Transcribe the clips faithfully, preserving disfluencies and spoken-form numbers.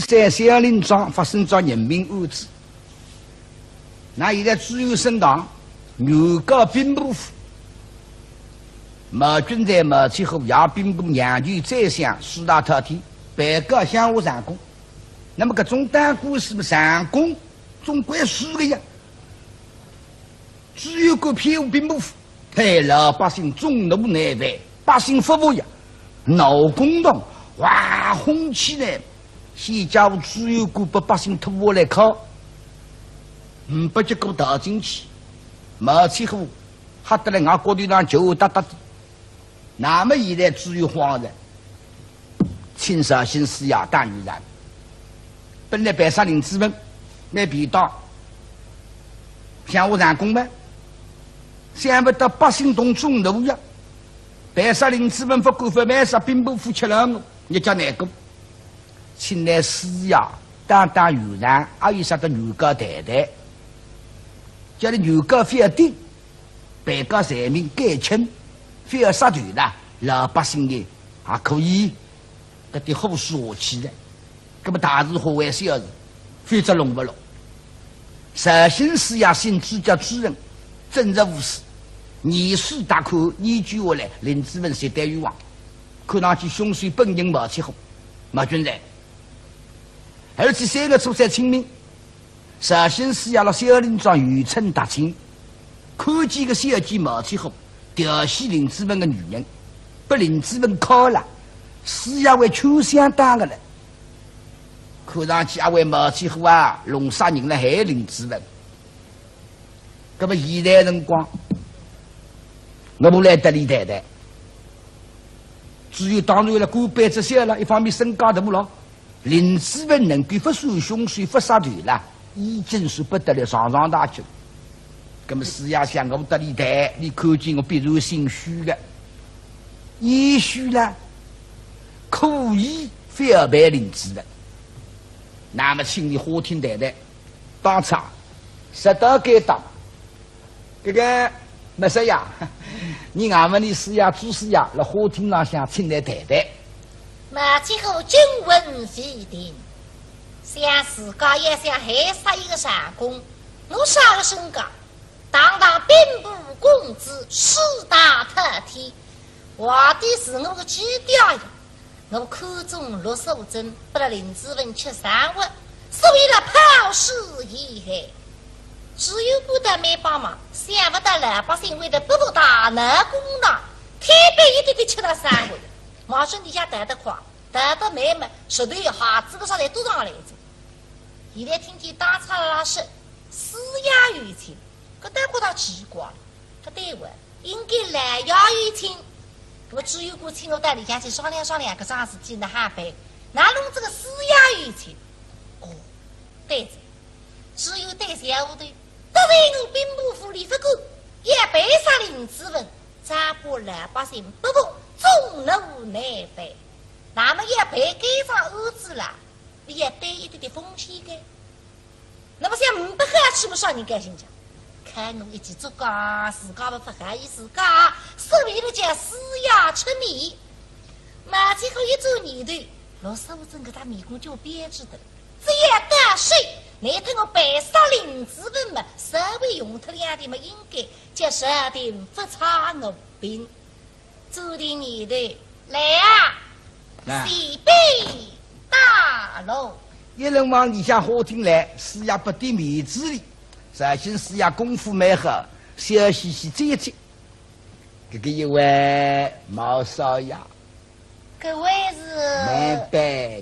在小林庄发生着人命案子。那现在知县升堂，原告兵部府，毛俊才、毛七虎、杨兵部、杨局宰相四大太监，被告乡下长工。那么搿种打官司嘛，长工总归输个呀。知县官偏护兵部府， 害老百姓众怒难犯，百姓勿服呀，闹公堂，哗哄起来，先叫知县官拨百姓拖下来敲，呒拨结果逃进去，毛七虎吓得来外角头浪叫搭搭的。那么现在知县慌了， 请绍兴师爷打圆场。本来办杀林子文蛮便当，乡下长工嘛，想勿到百姓动众怒呀，办杀林子文勿管勿办杀，兵部府吃了我，日脚难过。请来师爷打打圆场，还有啥个原告谈谈，叫伊原告覅顶，被告罪名减轻，覅杀头啦，老百姓呢还可以 搿点火势下去了，搿么大事化为小事，否则弄勿落。绍兴师爷姓朱叫朱仁，正直无私，严肃大观，研究下来，林子文绝对冤枉，看上去凶手本人毛七虎，毛俊才，而且三月初三清明， 绍兴师爷辣小林庄游春踏青，看见个小姐毛七虎调戏林子文个女人，拨林子文敲了，师爷还劝相打个了。看上去阿会毛七虎啊，弄杀人了害林子文。搿么现在辰光，我来搭伊谈谈。知县当然了，官拜之小了，一方面身价大了， 林子文能够勿算凶手勿杀头啦，已经是勿得了，上上大吉。搿么师爷想我搭伊谈，伊看见我必然心虚个，也许啦，可以翻盘林子文。那么请伊花厅谈谈，当差，适当该当。 搿个毛少爷，你衙门里师爷、朱师爷辣花厅浪向请来谈谈。毛七虎惊魂未定，想自家要想害杀一个长工，我啥个身价？堂堂兵部公子，四大太监，皇帝是我个基调呀。 我看中陆素贞，拨了林子文吃生活，所以了抛尸遗害。知县官倒蛮帮忙，想勿到老百姓为了勿服大闹公堂，推扳一点点吃了生活。毛俊你想逃得快，逃得慢么，石头鞋子个啥侪堵上来着。现在听见当差拉说，师爷有请，搿倒觉得奇怪了。 勿对哇，应该老爷有请。搿么知县官请我到里向去商量商量搿桩事体哪哈办，哪弄这个师爷有请？哦，对哉，知县对小丫头，得罪我兵部府里勿够，要办杀林子文，再把老百姓拨我众怒难犯。那么要办该桩案子啦，你要担一点点风险个。 那么想呒不好处么啥人高兴讲？看我一记竹杠，自家么勿好意思讲，所以了叫师爷出面。毛七虎一转念头，陆素贞搿张面孔就标致得了，只要到手，难脱我办杀林子文么，稍微用脱两钿么，应该叫朝廷勿差我兵。 做定念头，来啊，来。随便打喽。一人往里向花厅来，师爷拨点面子哩，绍兴师爷功夫蛮好，笑嘻嘻站起。搿个一位毛少爷，搿位是？慢板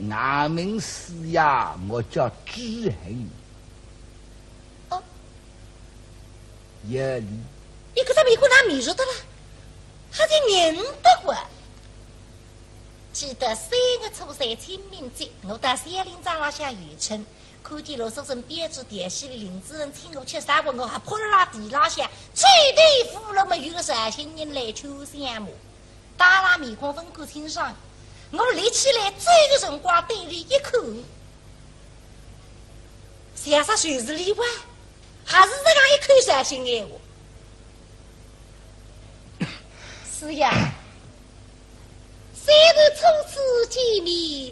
衙门师爷，我叫朱恒。哦， 有理。伊搿只面孔哪面熟得啦？还是认得我。记得三月初三清明节，我到小林庄浪向游春，看见陆素贞标致调戏林子文请我吃生活，我还扑辣辣地浪向，追头扶牢么有个绍兴人来劝相骂。 当场面孔勿敢清爽，我立起来走个辰光对伊一看，像煞就是伊哇，还是搿样一口绍兴闲话。师爷，虽然初次见面，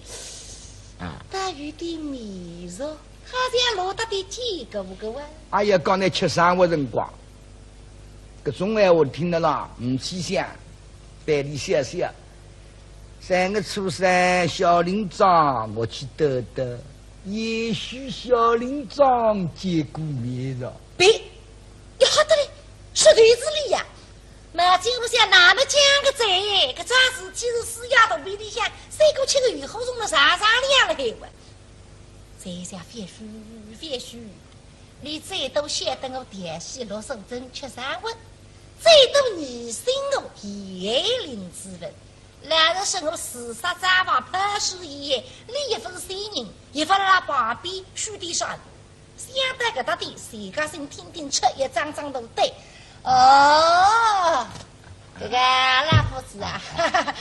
啊，倒有点面熟，好像落搭点见过个哇。阿爷讲倷吃生活辰光，搿种闲话听得啦，唔去想，对俚笑笑。三月初三，小林庄我去兜兜，也许小林庄见过面哉。别，要好得嘞，说对子哩呀。 毛金屋想那么讲个哉，搿桩事体是四爷肚皮里向三个吃个鱼火虫么上上梁了海哇。这下别说，别说，你最多晓得我调戏陆素贞吃生活，最多疑心我陷害林子文，老实说我自杀账房抛尸以后，你一分仙人，一分辣旁边虚点啥。 想到搿搭点，自家心听听出一张张大胆。哦，搿个老夫子啊，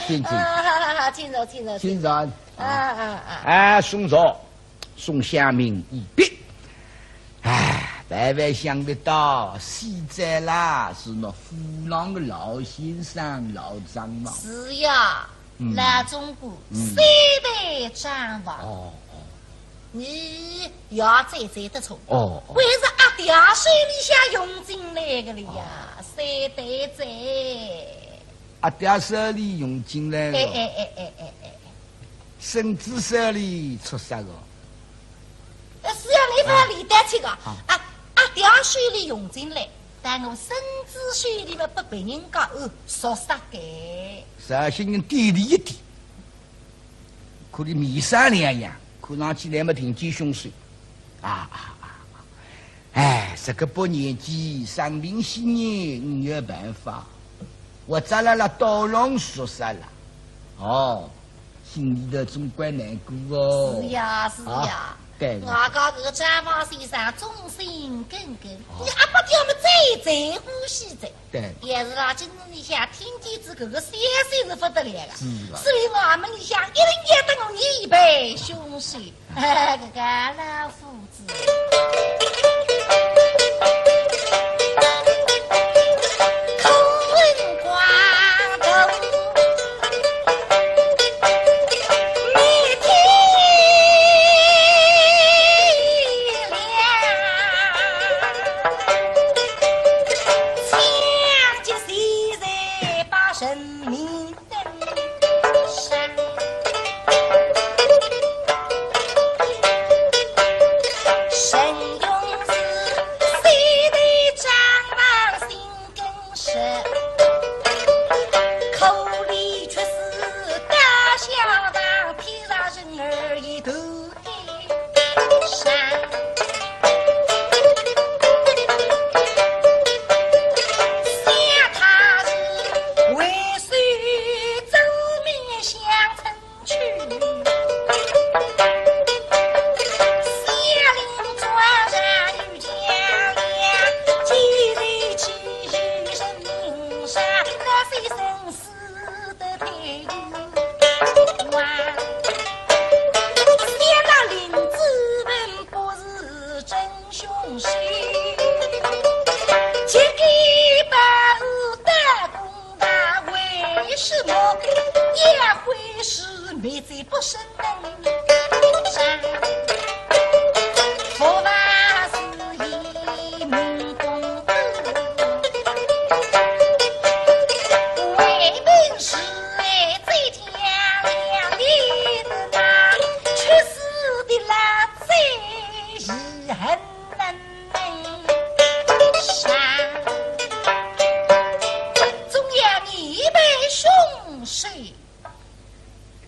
请，请。啊，请坐，请坐，请坐。啊，啊，啊。哎，送茶，送香茗一毕。哎，万万想不到，死者啦，是那府浪个老先生、老账房。是呀，嗯。老总管，嗯。三代账房。哦，哦。 你也猜猜得出，哦，哦。还是阿爹手里向用进来个哩呀，哦。三代哉。阿爹手里用进来个，哎，哎，哎，哎，哎，哎。孙子手里出杀个。呃，是啊，你勿要理得去个。啊。啊，阿爹手里用进来，但我孙子手里嘛，拨别人家，呃，说杀个。绍兴人点俚一点。 看俚面色两样，看上去来么定见凶手。啊，啊，啊，啊。哎，十个把年纪，生病死人，呒有办法。活着了啦，倒让说杀了。哦，心里头总归难过哦。是呀，是呀。啊，对。外加搿个账房先生忠心耿耿，哦。你阿伯爹么最最欢喜哉。 对。也是啦，今日里向听见仔搿个消息是勿得了个，是啊。所以衙门里向一定要等我严办凶手。哎，搿个老夫子。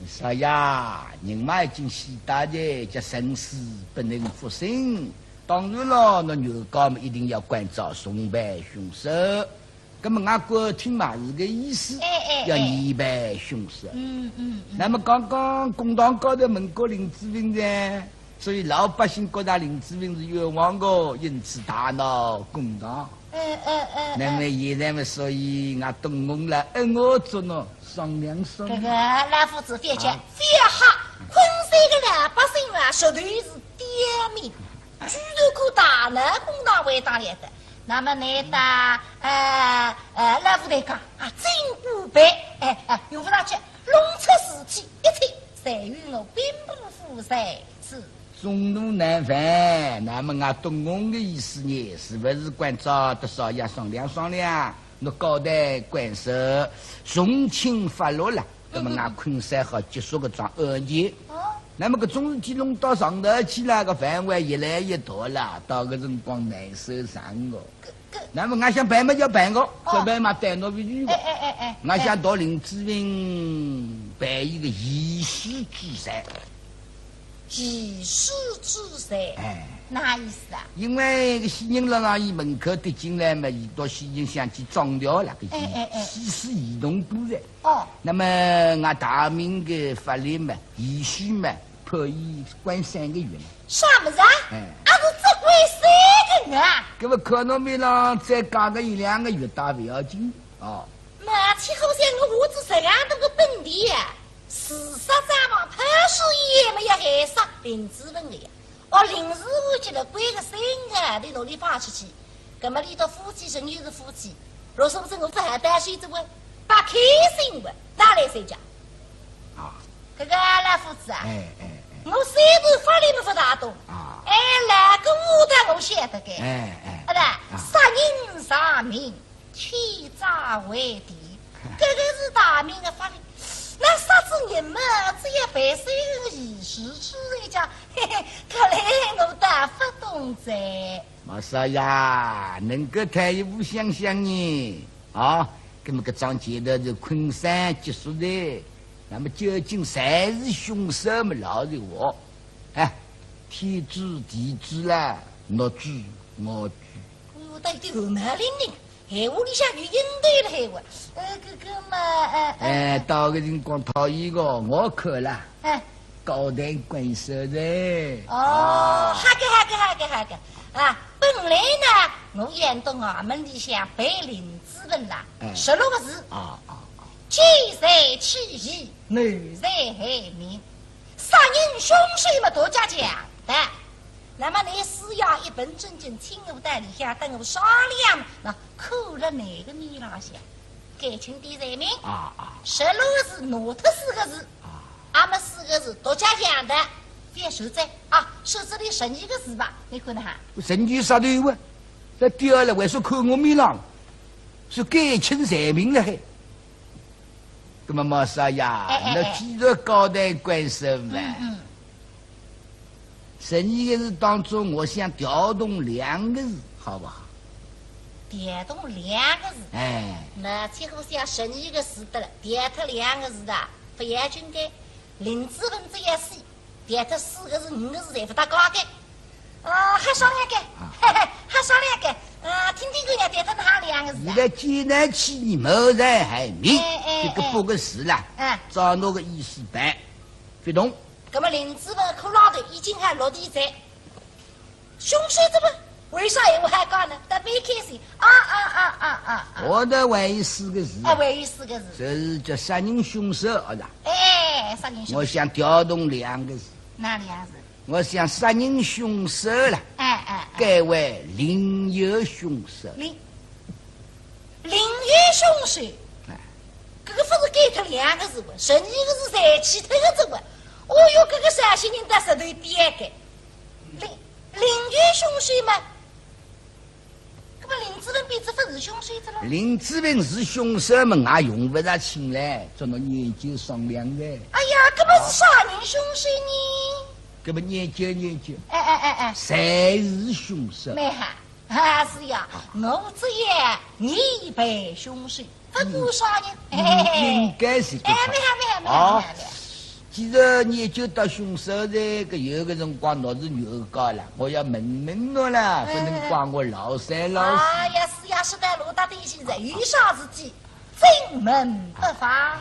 少爷，人嘛已经死脱哉，叫生死不能复生。当然了，倷原告嘛一定要关照重办凶手。 那么外加听嘛是个意思，哎，哎，要严办凶手。嗯，嗯，嗯。那么刚刚公堂高头问过林子文哉，所以老百姓觉得林子文是冤枉的，因此大闹公堂。哎，哎，哎，哎。那么现在嘛，所以我东翁了，恩我做喏，商量商量。搿个老夫子覅急，啊。覅吓，昆山的老百姓啊，绝对是刁民。 居然敢大闹公堂，为当来的。那么倷搭，呃，呃，老夫台讲，啊，尽管办，哎，哎，用勿着急，弄出事体，一切侪由我兵部夫人是。中途难返，那么我懂侬个意思呢，是勿是？关照搭少爷商量商量，拿高抬官手从轻发落了，那么我昆山好结束搿桩案件。哦。那么搿种事体弄到上头去了，搿范围越来越大了，到搿辰光难收场哦。搿，搿，那么我想办嘛就办个，哦。搿办嘛带侬回去个。哎，哎，哎，哎。我想到林子文办一个移尸之罪。 移尸之罪，哎。哪意思啊？因为个死人辣辣伊门口跌进来嘛，伊到死人想去装掉了，搿哎，哎，哎。移，死尸移动过来。哦。那么俺大明个法律嘛，移尸嘛，判伊关三个月嘛。啥物事啊？哎。啊，是只关三个月啊？搿么看侬面浪再加个一两个月倒勿要紧哦。 马七好像我儿子这样大个本事呀，自杀账房判死也没有害杀林子文的呀。哦，临时我觉得关个三个，你努力放出去，葛么你的夫妻仍旧是夫妻，若是不是我不还担心这个，把开心个，哪来谁讲？啊。搿个老夫子啊，哎，哎，哎。我虽然法律没法大懂，啊。哎，哪个武道我晓得个。哎，哎，啊，对，啊。杀人偿命， 欠债还田，搿个是大明的法律。那杀仔人嘛，只要赔三个月，移尸之罪讲，嘿嘿，搿来我倒勿懂哉。毛少爷，能够退一步想想呢？啊，搿么搿桩前头是昆山结束的，那么究竟谁是凶手么？老实话，哎，天知地知啦，侬知我知。哎哟，倒有点汗毛凛凛。 闲话里向有应对了闲话。呃，搿个嘛，呃，呃，哎，到个辰光讨一个，我看了，哎。高抬官手哉。哦，啊。好个，好个，好个，好个。啊，本来呢，我演到衙门里向陪林子文啦，哎。十六个字。啊，啊，啊。既然起疑，难在害命。 杀人凶手嘛，大家讲的。那么你是要一本正经请我到里向等我商量，那看了哪个面浪向，改轻点罪名。啊，啊。十六个字，拿脱四个字。啊。那么四个字，大家讲的，覅收罪啊，收这里十二个字吧，你看哈。十二啥头啊？这第二了，为啥看我面浪？是改轻罪名了还？ 那么毛少爷，哎，哎，哎。那既然高抬官手嘛，嗯，嗯。十二个字当中，我想调动两个字，好不好？调动两个字？哎。那几乎像十二个字的了，调脱两个字的，不要紧的。林子文这样死， 调脱四个字、五个字侪勿搭界个。哦，还商量个，啊。还商量个，呃，听听看呀，调脱哪两个字啊？现在既然起疑，谋财害命，哎，哎，这个八个字啦，哎。照侬个意思办，勿动。葛么林子文骷髅头已经还落地哉，凶手怎么为啥闲话还讲呢？特别开心，啊啊啊啊啊啊！我的还有四个字，啊，还有四个字。这是叫杀人凶手，啊啦。哎，杀人凶手。我想调动两个字。 哪里样子？我想杀人凶手了，哎，哎，哎。改为另有凶手。另，另有凶手？哎。搿个勿是改脱两个字哇，十二个字侪去脱个字哇。哦哟，搿个绍兴人倒舌头刁个。另，另有凶手嘛， 搿么林子文变仔勿是凶手哉咯？林子文是凶手嘛，也用勿着请来，做么研究商量个。哎呀，搿么是啥人凶手呢？搿么研究研究，哎，哎，哎，哎。谁是凶手？蛮好，啊，是呀，我只要疑犯凶手，勿管啥人，嗯，嘿嘿嘿。应该是搿，哎，蛮好，蛮好，蛮好，哦。蛮好，蛮好。 既然研究到凶手哉，搿有个辰光侬是原告了，我要问问侬了，哎。勿能怪我老三老四。哎呀，是呀，是的，罗大弟现在有啥事体，尽问不妨。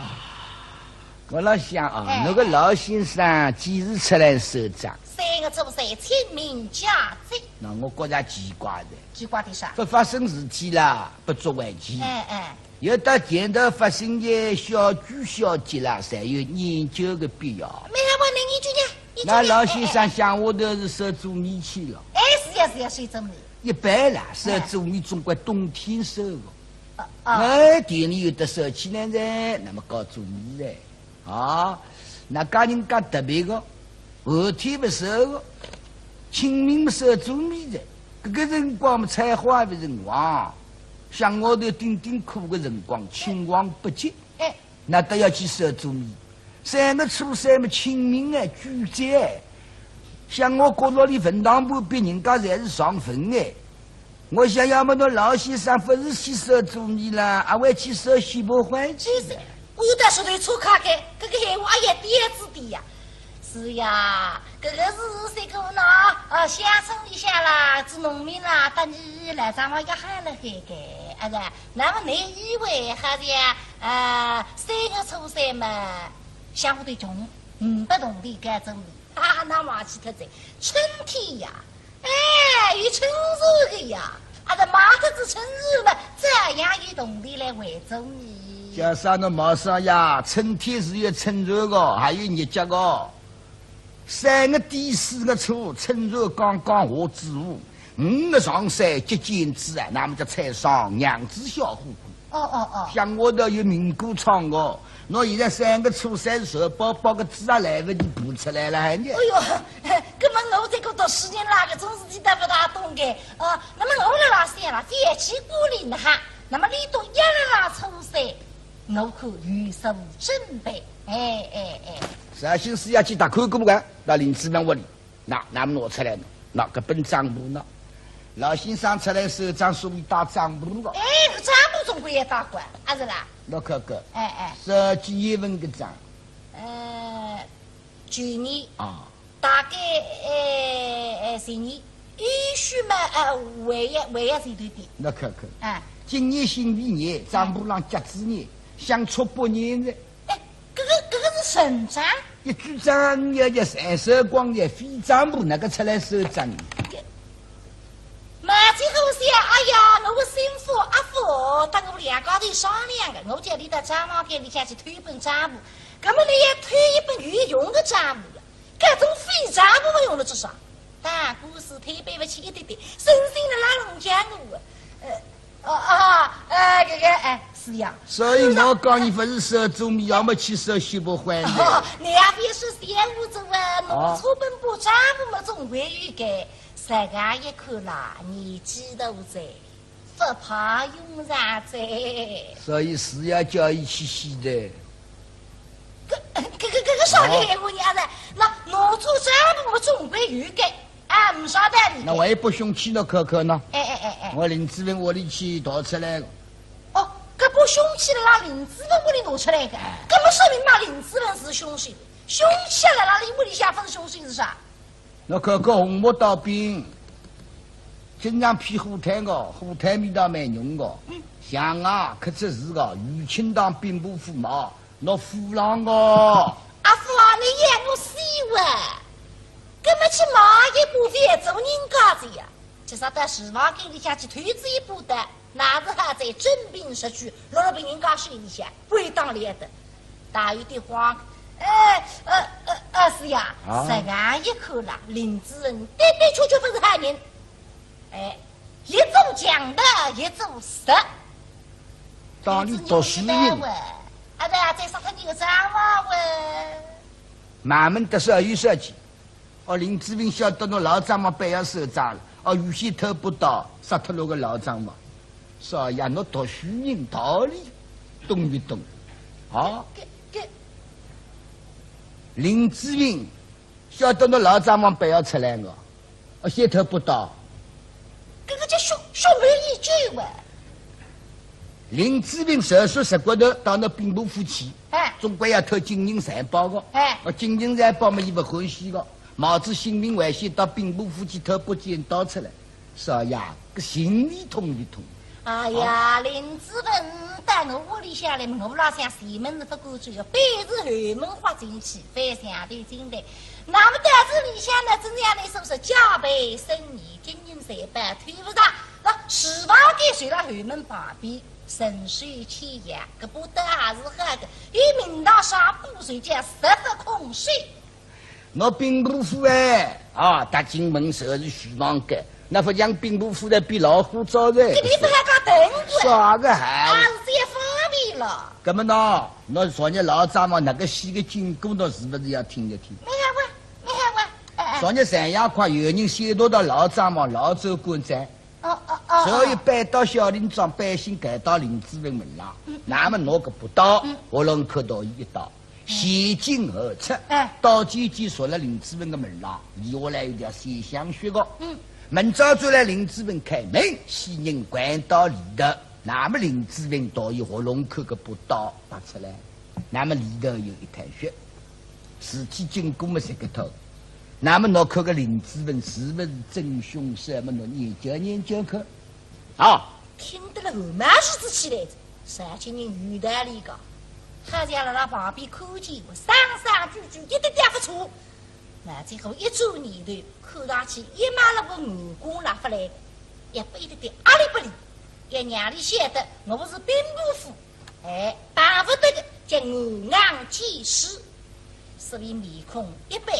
我老想啊，哎。侬个老先生几时出来收账？三月初三清明佳节。那我觉着奇怪的。奇怪的啥？勿发生事体啦，勿足为奇。哎，哎。 有到前头发生个小鬼小节啦，侪有研究个必要。没有，我能研究呢，研究呢。那老先生乡下头是收做米去了。哎，是呀，是呀，收做米。一般啦，收做米总归冬天收个。哦，哦。哎，田里有得收起来哉，那么搞做米哉。啊，那家人家特别个，后天勿收个，清明么收做米哉。搿个辰光么，采花勿成黄，乡下头顶顶苦个辰光，青黄不接。哎，那倒要去收做米。三月初三么，清明哎，举节哎，乡下角落里坟堂旁边，人家侪是上坟哎。 我想要么倷老先生勿是去收做米啦，阿会去收西北欢喜。就是，我有点舌头错开个，搿个闲话阿也点子的呀。是呀，搿个是啥个呢？啊，乡村里向啦，做农民啦，搭你来张望要喊了海个，啊是，那么你以为好像，呃，三月初三嘛，乡下头穷，呒不铜钿该种米，哈哈，那么去脱哉，春天呀， 哎，有春蚕个呀，阿拉卖脱仔春蚕嘛，照样有铜钿来还做米。叫啥倷马上呀，春天是有春蚕个，还有日脚个。三月底四月初，春蚕刚刚下子窝，五月上山结茧子啊，那么叫采桑，娘子笑呼呼。 哦，哦，哦。乡下头有民歌唱个，倷现在三月初三瘦包包个子啊，来勿及爬出来了，还呢。哎哟，搿么我这个读书人啦，搿种事体倒勿大懂个。哦，那么我辣辣想了，天气过冷了哈，那么你都要辣辣初三，我可有所准备。哎，哎，哎。绍兴师爷去搭看过个，到林子文屋里。 喏，那么拿出来喏，喏，搿本账簿喏，老先生出来收账，所以带账簿个。哎，搿账簿总归要带个，阿是啦？喏，看看，哎，哎。十几月份个账？呃，去年，啊。大概，哎，哎，前年，也许嘛，呃，还要，还要前头点。喏，看看，哎。今年辛未年，账簿浪甲子年，相差八年哉。 哎，搿个，搿个是存账？一句账要叫三手光的非账簿，哪个出来收账？马金虎想，哎呀，我个心腹阿福，搭我两家头商量个，我叫伊到账房间里向去偷一本账簿，搿么伊要偷一本有用个账簿了，搿种废账簿么用得着啥？打官司推扳勿起一点点，省心了拉拢江湖啊。呃， 哦，哦，呃，搿个，哎，是呀。所以我讲，倷勿是收做米，要么去收西北欢喜。哦，倷也覅说闲话哉啊，哦。倷初本簿账簿么总归有个，实梗一看啦，年纪大哉，勿派用场哉。所以是要叫伊去洗的。搿，搿，搿，搿个啥个闲话呀？哦。那拿错账簿么总归有个。 啊，呒啥道理。那万一拨凶器呢，可可呢？哎，哎，哎，哎。我林子文屋里去盗出来个。哦，搿把凶器辣辣林子文屋里拿出来个，哎。搿么说明嘛，林子文是凶手。凶器辣辣伊屋里向，勿是凶手是啥？那可可红木刀柄，经常劈火炭个，火炭味道蛮浓个。嗯。像啊，刻出字个，余庆堂兵部府嘛。 拿夫郎哦。阿福啊，倷要我死哇？搿么去买一把饭做人家子呀？今朝到书房间里向去偷仔一把的，那是好在真凭实据，落了别人家手里向，归当了得。大有点慌。哎，呃，呃，呃，是呀，啊。实梗一看啦，林子文的的确确勿是好人。哎，一做强盗，一做贼。当你读书人。啊，对啊，再杀脱倷个账房喂。慢慢的说，有说起。哦，林子文晓得倷老账房板要收账了。哦，预先偷把刀，杀脱倷个老账房。少爷，倷读书人道理懂勿懂？啊？搿，搿，林子文 晓得倷老账房板要出来个，哦，先偷把刀。搿个叫血，血满衣袖啊。林子文手术室骨头到倷兵部府去，哎。总归要偷金银财宝个。哎。哦，金银财宝嘛，伊勿欢喜个，冒仔性命危险到兵部府去偷把尖刀出来。 少爷，搿心里痛勿痛？哎呀，啊。林子文到我屋里向来，我老想前门是勿敢走个，反是后门豁进去，翻墙头进来。那么到仔里向呢，真像倷所说，戒备森严，金银财宝偷勿着。那书房间就辣后门旁边，顺手牵羊，搿把刀还是好个，有名堂上把手，叫十不空手。 倷兵部府哎，啊，踏进门就是书房间，倷勿像兵部府的比老虎灶的。搿地方还讲等过。啥个还？啊，是也方便了。搿么喏，倷昨日老账房哪个死个经过，倷是勿是要听一听？没有啊，没有啊。昨日三夜快有人先拿到老账房老州官哉，哦，哦，哦，所以搬到小林庄，百姓赶到林子文门浪，嗯。那么拿个朴刀，嗯。喉咙口刀一刀，嗯。前进后出，哎。刀尖尖戳了林子文个门浪，留下来一条鲜香血个。嗯。明朝转来林子文开门，死人掼到里头，那么林子文倒有喉咙口个朴刀拔出来。 那么里头有一滩血，事体经过么是个透。那么侬看个林子文是勿是真凶手？么侬研究研究看。啊，听得了汗毛竖仔起来哉，绍兴人有道理个，好像辣辣旁边看见，声声句句一点点勿错。那最后一转念头，看上去一马路个眼光拉勿来，也拨一点点压力拨伊，也让伊晓得我是兵部府 哎，巴勿得个叫我硬见识，所以面孔一板。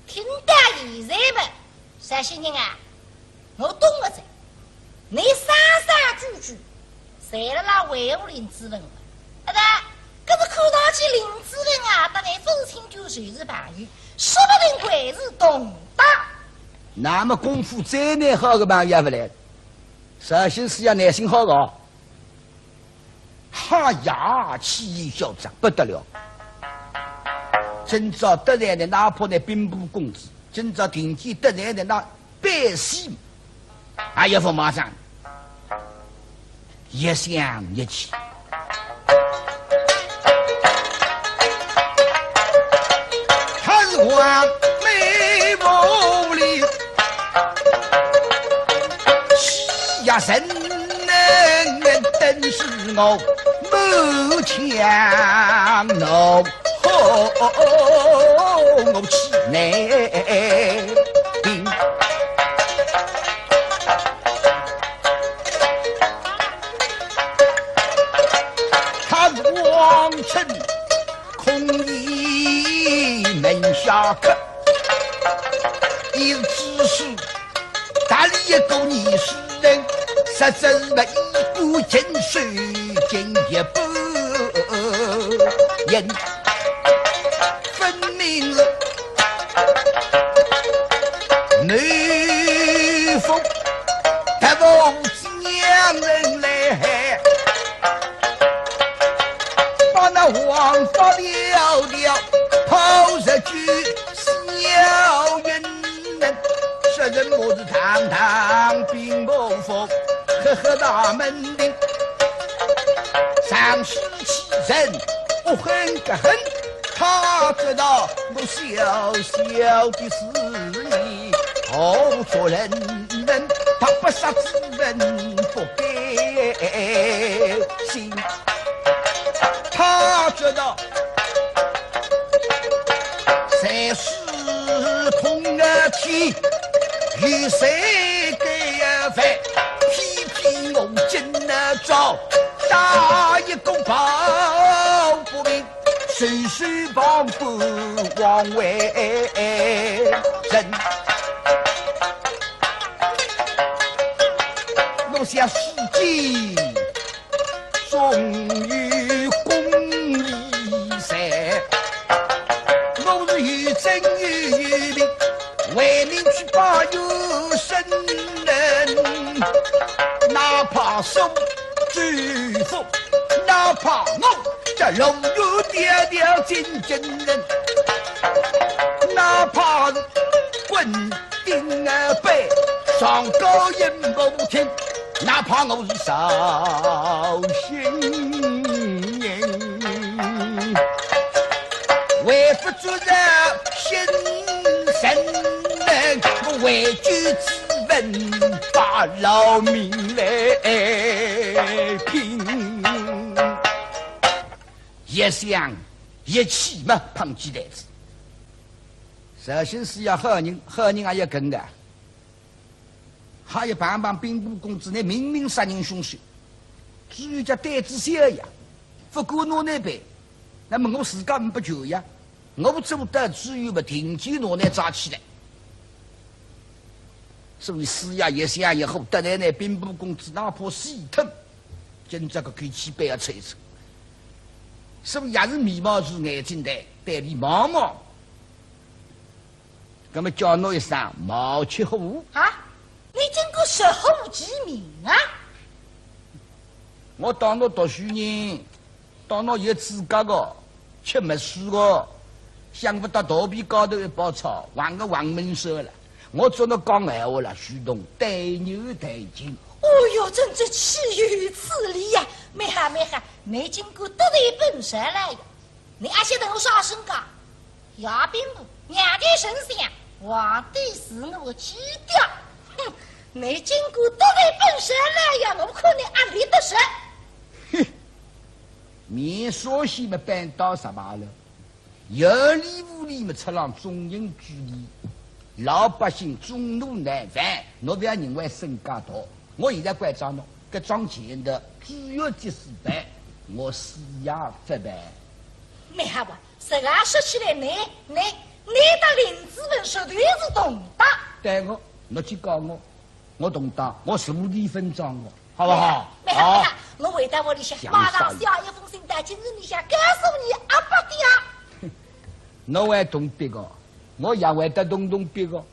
听到现在么，绍兴人啊，我懂了哉。你声声句句，侪辣辣维护林子文嘛。啊，搿是看上去林子文啊，搭你勿是亲眷就是朋友，说不定还是同党。那么功夫再难好个朋友也勿来。 绍兴师爷耐心好个哦。哈呀，气焰嚣张不得了。今朝得罪的哪怕那兵部公子，今朝听见得罪的那百姓，还要勿马上，一想一气。 他是黄眉毛里欺压人，等是我满腔怒火我气内定。 他是王臣孔乙门下客，一直是大理一个艺术人，实则是一个进修进一步人，分明是内服得服 娘人来，把那王法了了，抛出去小人人，说人我是堂堂兵部府，赫赫大门庭，上书其人，恶狠个很。 他知道我小小的事意，何足人人，他不杀之恩不该心。他知道谁是通啊气，与谁该啊犯，偏偏我今啊招，打一个抱不平。 谁是旁观王为人？我想世间总有公理在，我是有真有名，为民去把有生人，哪怕受祝福，哪怕我 这龙游貂貂进京人，哪怕是滚钉啊背，上高音不听，哪怕我是绍兴人，为不做这新人，我为救子文把老命来拼。 一想一气嘛，碰起担子。绍兴师爷好人，好人也要跟个，还要碰碰兵部公子，你明明杀人凶手，至于叫担子小呀，不过拿你办，那么我自家呒不救呀，我做得只有么定期拿你抓起来。所以师爷一想一后，得来那兵部公子哪怕死脱，今朝搿口气板要抽一抽。是勿是也是眉毛竖眼睛个，对俚望望？搿么叫倷一声毛七虎。啊？倷竟敢直呼其名啊？我当倷读书人，当倷有资格个，吃墨水个，想勿到肚皮高头一包草，横个横门首了。我做倷讲闲话了，书童对牛弹琴。哦哟，真正岂有此理呀！蛮好蛮好，倷竟敢得罪本少爷呀！ 倷阿晓得我啥身价？爷兵部，娘的丞相，皇帝是我基调。哼，倷竟敢得罪本少爷呀，我看倷阿立得住。哼，面上些么板到啥罢了，有理无理么出浪众人之里，老百姓众怒难犯，倷勿要认为身价大。 我现在关照倷，搿桩钱的主要指使办，我师爷勿办。蛮好啊，实梗说起来，倷，倷，倷搭林子文绝对是同党。对个，倷去告我，我同党，我坐地分赃个，好勿好？蛮好，蛮好，好。我回到屋里向，马上写一封信到京城里向，告诉倷阿伯爹。倷还同党个？ 我也会得同同别个。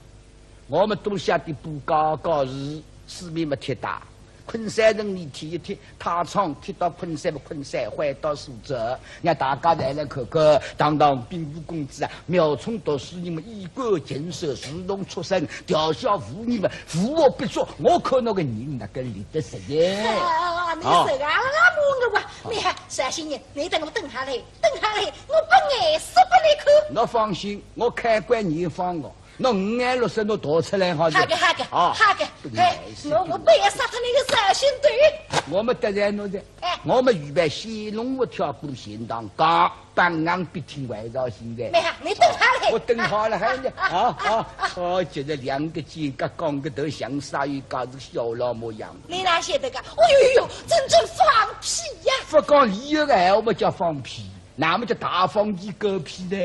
我们都晓得不搞搞事，四面么贴大，昆山城里贴一贴，太仓贴到昆山么昆山，回到苏州，让大家侪来看看，堂堂兵部公子啊，冒充读书人么衣冠禽兽，士农畜生，调笑妇女么无恶不作，我看倷个人哪个立得直耶？啊，倷实梗啦，骂我啊！倷看，绍兴人，倷等我等下来，等下来，我拨颜色拨倷看。倷放心，我开关严防个。 倷五颜六色倷逃出来好哉。好个，好个，啊，好个。哎，我，我不要杀脱倷个绍兴头。我们得罪倷哉，哎。我们预备先弄我跳过钱塘江，板硬笔挺外造型的。没有，你等好了。我等好了，还有呢，啊，啊，啊，啊。哦，就是两个肩胛，讲个头像啥有家子小老模样。你哪晓得个？哦哟哟，真正放屁呀！不讲理由个闲话，叫放屁。 那么叫大放屁狗屁的，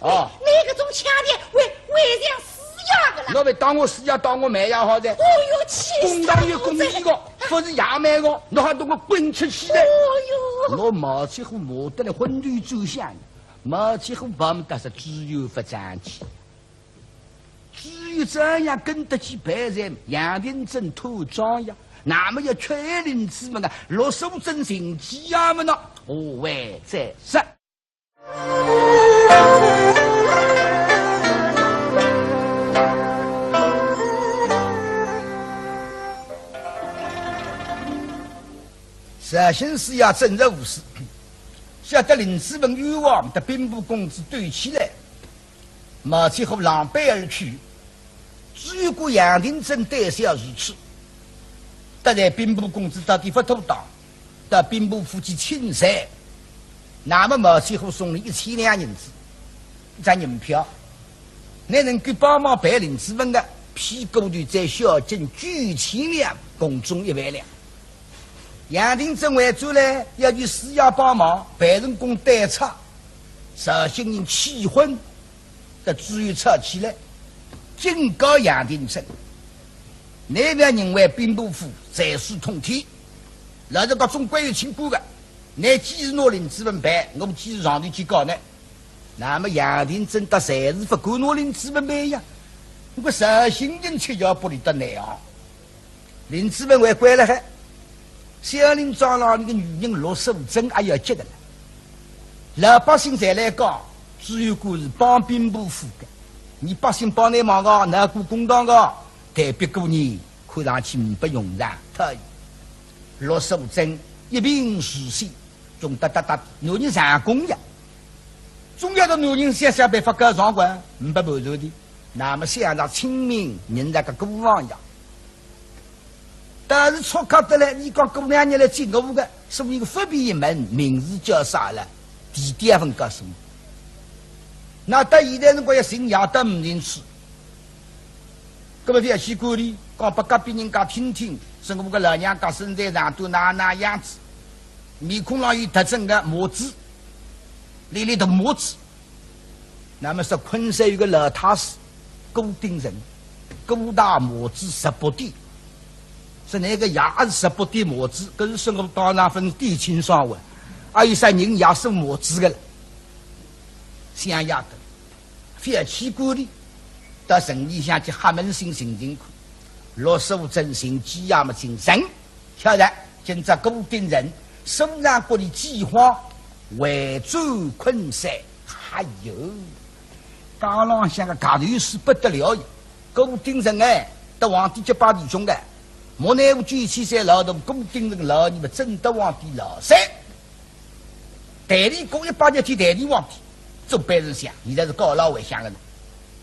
哦。你，你搿种腔调，还，还像师爷个啦。倷勿当我师爷，当我妹也好哉。哦哟，气死我哉！公堂有公义个，勿是爷妹个，倷还同我滚出去哉。哦哟。倷毛七虎骂得来昏头转向，毛七虎碰着是只有勿争气。 只有这样跟得起别人，杨廷珍拖庄呀，那么要劝林子文啊，罗素贞进京衙门呢，何谓这事？绍兴师爷正直无私，晓得林子文冤枉，搭兵部公子对起来。 毛七虎狼狈而去，只有个杨廷珍胆小如鼠，得罪兵部公子到底勿妥当，到兵部府去请罪。那么毛七虎送倷一千两银子，一张银票，倷能够帮忙办林子文个，屁股头再孝敬九千两，共总一万两。杨廷珍回转来，要求师爷帮忙，办成功对拆，绍兴人气昏， 得主意吵起来，警告杨廷珍，倷覅认为兵部府才疏通天，老实讲总归有清官个，倷既是拿林子文办，我既是上头去告倷。那么杨廷珍搭侪是勿敢拿林子文办呀，我绍兴人吃要不离得难啊。 林子文还关了海，小林庄浪里个女人罗素贞也要急个了。老百姓侪来讲，只有个是帮兵部府个，倷百姓帮倷忙个，拿过公堂个，代表个人看上去呒不用场，讨厌。罗素贞一贫如洗，穷得搭搭，男人上供呀。总要个男人想想办法告上官，呒不盘缠的。 那么想着清明，人家个过房呀。但是促狭得来，倷讲过两日来接我个，所以个勿便一问，名字叫啥了？地点也勿告诉我。那到现在辰光要寻也到呒寻处。搿么覅去管俚，讲拨隔壁人家听听，说我个老娘家身材长短哪哪样子，面孔浪有特征个麻子，立立大麻子。 那么说昆山有个老太师，顾鼎臣，顾大麻子十八点。说倷个爷也是十八点麻子，搿是说我当场分点清爽哇。阿有啥人也是麻子个了。想也对，覅去管俚，到城里向去瞎问声寻寻看。陆素贞寻机也没寻成，晓得今朝顾鼎臣，苏常国里饥荒，回转昆山。哎哟，街浪向个夹头势不得了呀！顾鼎臣哎，得皇帝结拜弟兄个，莫奈何九千岁老大，顾鼎臣老二么正得皇帝老三。 代理过一百日天代理皇帝，做班丞相，现在是告老还乡个呢。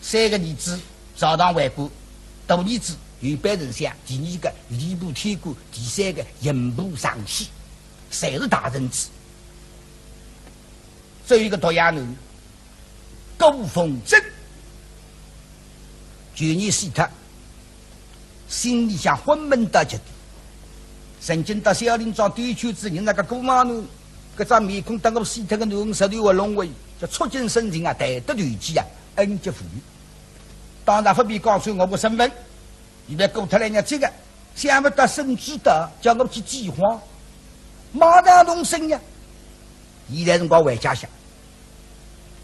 三个儿子朝堂为官，大儿子有班丞相，第二个吏部天官，第三个刑部尚书，侪是大臣子。只有一个独养囡，顾凤珍，旧年死脱， 心里向昏闷到极点。曾经到小林庄兜圈子，人家个姑妈呢，搿张面孔搭我死脱个囡儿实头活龙活，叫触景生情啊，谈得投机啊，恩结父女。当然勿便讲出我个身份，现在过脱来日子个，想勿到沈知道叫我去饥荒，马上动身呀。现在辰光回家乡，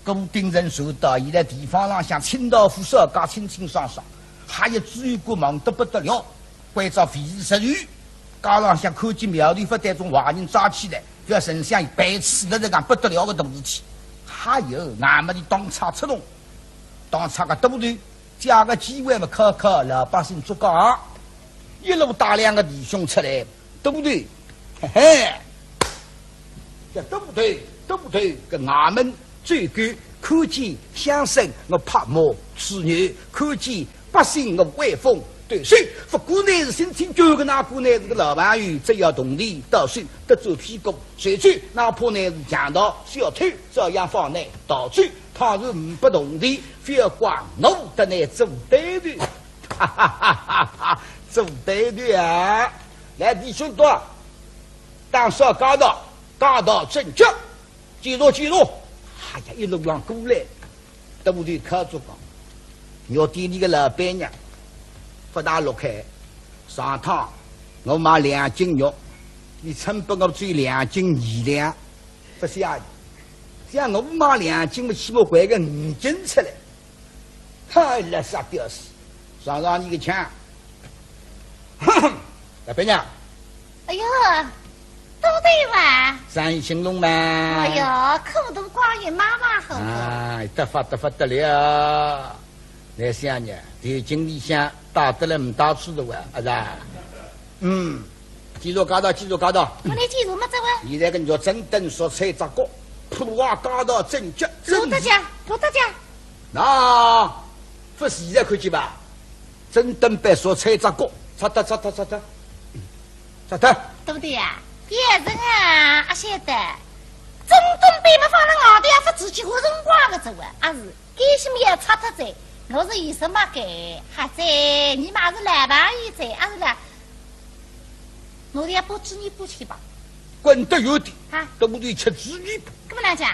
顾鼎臣说道，现在地方浪向清道夫少家清清爽爽，还有知县官忙得不得了，关照费事十万，街浪向看见苗头勿对，种坏人抓起来，覅丞相一板子，搿是讲不得了个大事体。还有，俺们的当差出动，当差个都头，借个机会嘛，考考老百姓作梗，一路带两个弟兄出来，都头，嘿嘿。 叫都头，都头，搿衙门最高，看见乡绅我拍马吹牛，看见百姓我威风。对，谁不过乃是心情旧个，那个乃是个老朋友，只要铜钿到手，得做屁股，谁去哪怕乃是强盗小偷，照样放乃逃走。倘若呒不铜钿，覅怪我搭乃做对头。哈哈哈哈哈，做对头啊！来，弟兄多， 打扫街道，街道整洁，记住，记住。哎呀，一路浪过来，都得靠着讲。肉店里个老板娘勿大落开，上趟我买两斤肉，伊称拨我只有两斤二两，勿是啊？像我买两斤嘛，起码还个五斤出来。 嗨，垃圾屌丝，尝尝你个枪。哼哼，老板娘。哎哟，都对哇？生意兴隆嘛？哎哟，苦度光也妈妈好过。哎，得法得法得了。来想呢，头颈里向打得来没打出的哇，啊是啊？嗯。 记住街道，记住街道。我来记住么，这位。现在个肉整顿，蔬菜摘光，铺啊街道整洁，整齐。罗大家，罗大家。那，不是现在看见吧？整顿摆蔬菜摘光，擦脱，擦脱，擦脱，擦脱。对不对呀？别人啊，阿晓得，整顿摆么放了外头啊，不自己活辰光个这位，阿是。 该是么要擦脱哉，我是有什么个？还在，你妈是老朋友哉，阿是啦？我要不吃你不吃吧？滚得远点，啊？都不对吃猪肉。怎么来讲？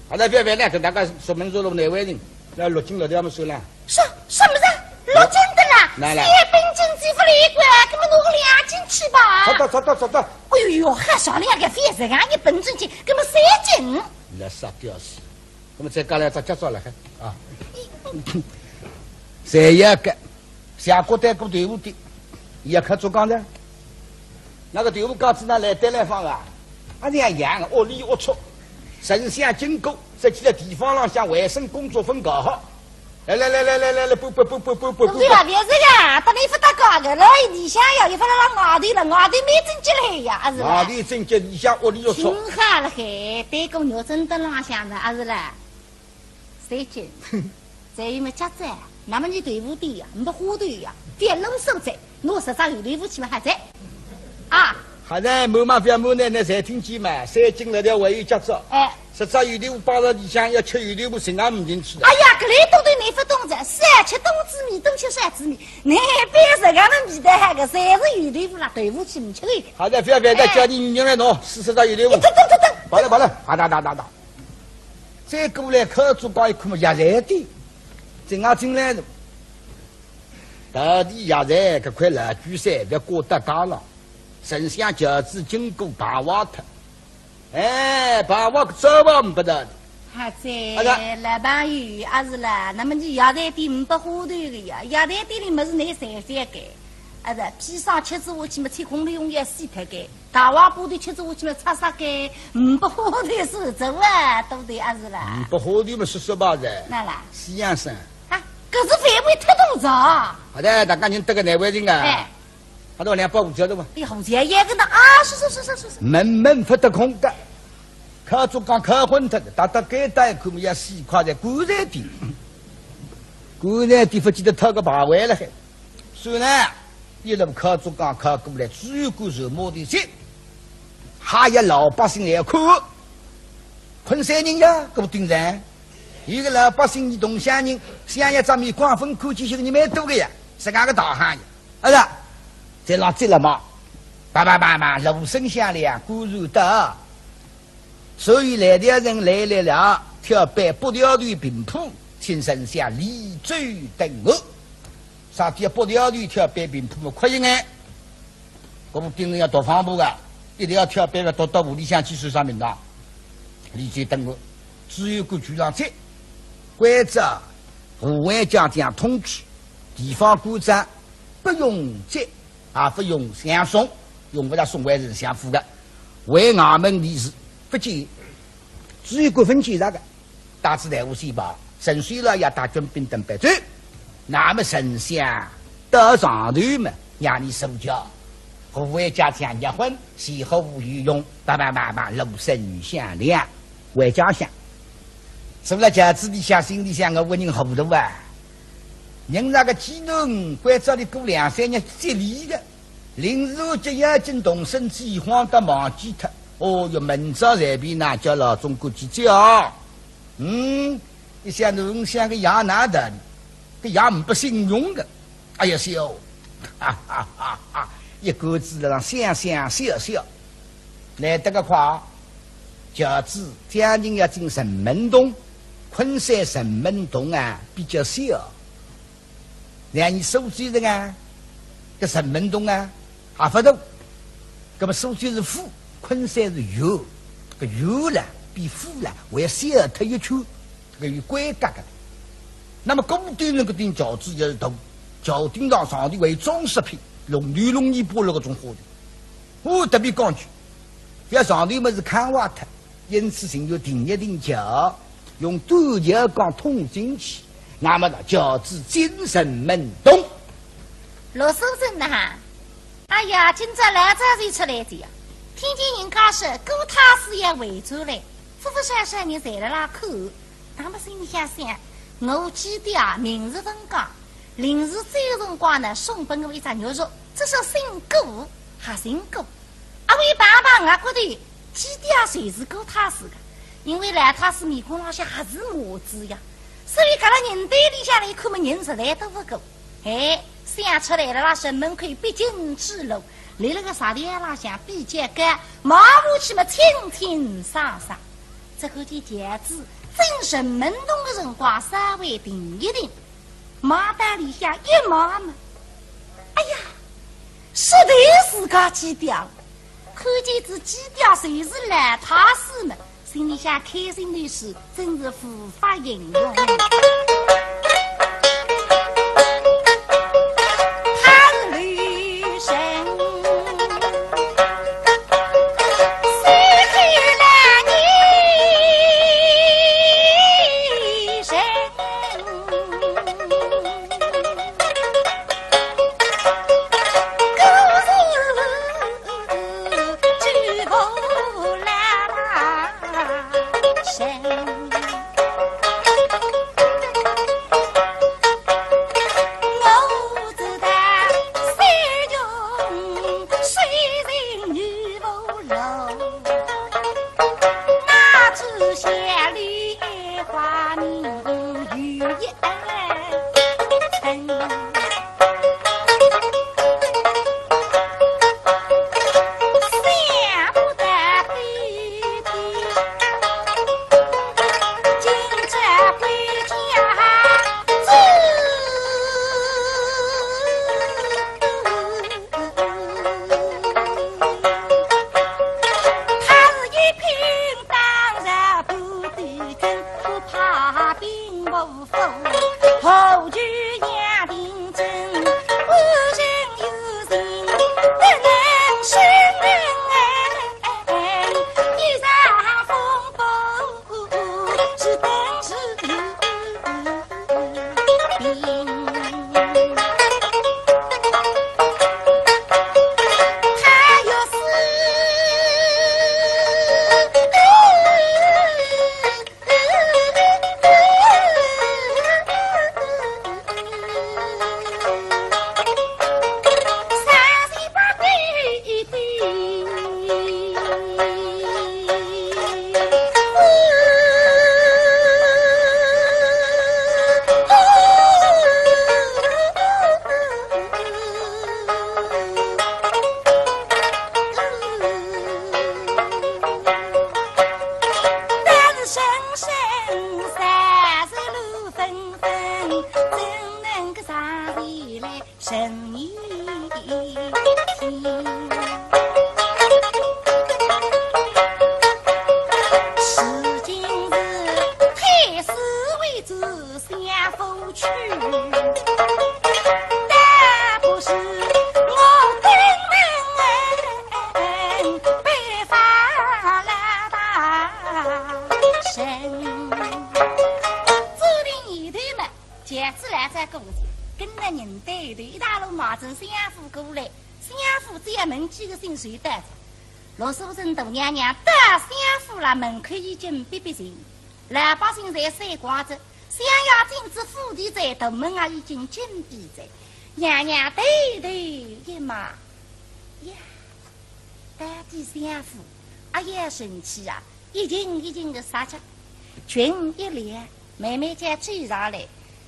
好了，不要不要，跟大家说明说了，哪位人？那六斤六条么算了。什，什么人？六斤的啦？来来。三本斤几不离过，那么弄个两斤去吧。好的，好的，好的。哎呦，还少两个，非是俺一本正经，那么三斤。那啥屌丝。 那么再加来只脚爪了还啊，侪要个，下锅带过豆腐的，也可做讲的。那个豆腐干子呢，来带来放啊，啊，这样养，恶里龌龊，丞相经过，这几个地方浪向卫生工作分搞好。来来来来来来来，不不不不不不不不。对啊，别这个，等你不打搞个，老一里向呀，又不能让外头了，外头没正经了呀，啊是吧？外头正经，里向恶里龌龊。挺好了嘿，对过肉真的浪向的，啊是啦。 三斤，再有么加子，那么你豆腐店呀，你的花头呀，别弄手在，拿十只油豆腐去嘛还在。啊。还在满嘛不要满呢，那侪听见嘛，三斤六条还有加子。哎。十只油豆腐摆到里向要吃油豆腐，心也没进去的。哎呀，搿里都对你不懂的，少吃冬至面，多吃少子面，你别是俺们米的那个，侪是油豆腐啦，豆腐去没吃的。好的，不要不要，再叫你女人来弄，四十只油豆腐。等等等等。跑了跑了，啊哒哒哒哒。 再过来，靠左边一看嘛，药材店，正要进来了。到底药材搿块老鬼山勿要挂到街浪，丞相轿子经过碰坏脱。哎，把我个招吧，没不得。阿姐，啊，老朋友，阿是啦，那么你药材店没不花头的呀？药材店里么是你才才个，啊是，披萨吃子下去么，吃空了用药死脱个，大黄瓜头吃子下去么，擦擦个，没不花头是这啊，对不对？阿是啦？没不花头么，说说吧噻。那啦？西洋参。啊，可是范围太多了。好的，大家人得个难为情啊。哎。 还有两百五角的吧。哎，好像也跟他啊，是是是是是是。门门不得空的，靠竹杠靠昏脱的，大大概带口么要死快在棺材底，棺材底不记得讨个牌位了还。算了，一路靠竹杠靠过来，只有过手摸的些，还有老百姓来看，昆山人呀，给我顶人。 有个老百姓，你同乡人，想要咱们光分看见些个人蛮多个呀，是俺个大行业，啊是，在那接了嘛，叭叭叭叭，锣声响了，果然到。所以来的人来来了，挑班八条队平铺，请丞相立酒等候。啥叫八条队挑班平铺嘛？快一眼。 搿部兵人要读方部个，一定要挑班个读到屋里向去算啥名堂。立酒等候，只有个局长在，关照护卫将将通知，地方官长不用接，也不用相送，用勿着送回丞相府个，回衙门里是不见，只有个分见着个。 带仔队伍先跑，陈水老爷带军兵等备走。那么丞相到上头嘛，让你坐轿。护卫家将结婚，前后无有用，叭叭叭叭，锣声响亮，回家乡。坐了轿子里向，心里想，我个人糊涂啊！人那个技能，关照里过两三日接力个，临时接要紧动身，饥荒得忘记脱。哦哟，明朝随便哪叫老总管去接啊！ 嗯，一想侬想个爷哪得哩，个爷唔不信用个。哎呀，笑，哈哈哈哈！一个子上想想笑笑，来得个快，轿子将近要进城门洞，昆山城门洞啊比较小。 让你苏州人啊，搿城门洞啊，还勿大。搿么苏州是府，昆山是县，搿县啦比府啦还要小脱一圈，搿有规格个。那么古代人搿顶轿子也是大，轿顶上上头还有装饰品，龙头龙尾摆了搿种花头。我特别讲究，覅上头么是看坏脱。 因此，寻有停一停轿，用短轿杠通进去，那么呢，轿子进城门洞。罗素贞呐，哎呀，今朝老早就出来的呀，听见人家说顾太师要回转来，服服帖帖人侪辣辣看，那么心里想想，我记得啊，明日分讲，临时走辰光呢，送拨我一只玉镯，这是新姑，还新姑。 阿会碰碰额骨头，记得啊，就是顾太师个，因为老太师面孔浪向还是麻子呀，所以搿个人堆里向来看么人实在多勿过。哎，想出来了啦，城门口必经之路，立了个石台浪向比较高，望下去么清清爽爽。只看见轿子进城门洞的辰光稍微停一停， 望到里向一望嘛，哎呀，实在是个鸡爹，看见仔鸡爹就是老太师嘛，心里向开心的是真是无法形容。他是刘神。人一天。如今是太师为主相府去，但不是我登门拜访了大人。注定一对门。 轿子来再过去，跟着人带队一大路望准相府过来，相府只要问几个姓谁到哉。陆素贞大娘娘到相府了，门口已经逼逼人，老百姓侪散光哉，想要进仔府里哉，大门啊已经紧闭哉。娘娘抬头一望，呀， 到底相府，哎呀，神气啊！一群一群的杀着，裙一撩，慢慢叫追上来，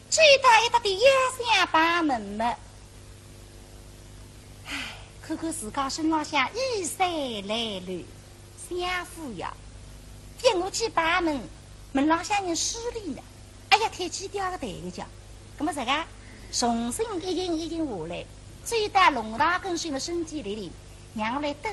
追到一搭的腰厢旁门么。唉，看看自家身浪向衣衫褴褛，相府呀，踮下去旁门，门浪向人势利呢。 哎呀，太气掉个台个叫。葛么这个，重新一群一群下来，追到弄堂跟首么身体里里，让我来等，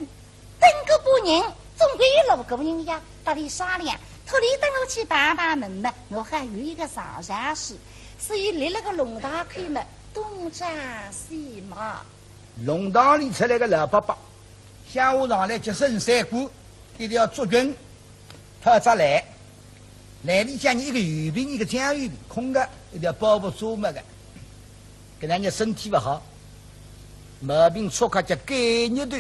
等个把人，总归有路过人呀，搭俚商量，托俚等我去碰碰门么，我还有一个上上势，所以立了个弄堂口么，东张西望。 弄堂里出来个老伯伯，乡下上来接生三官，一条竹裙，套只篮，篮里向一个油瓶，一个酱油瓶，空个，一条包袱遮么个。搿两日身体勿好，毛病促发叫肝热头，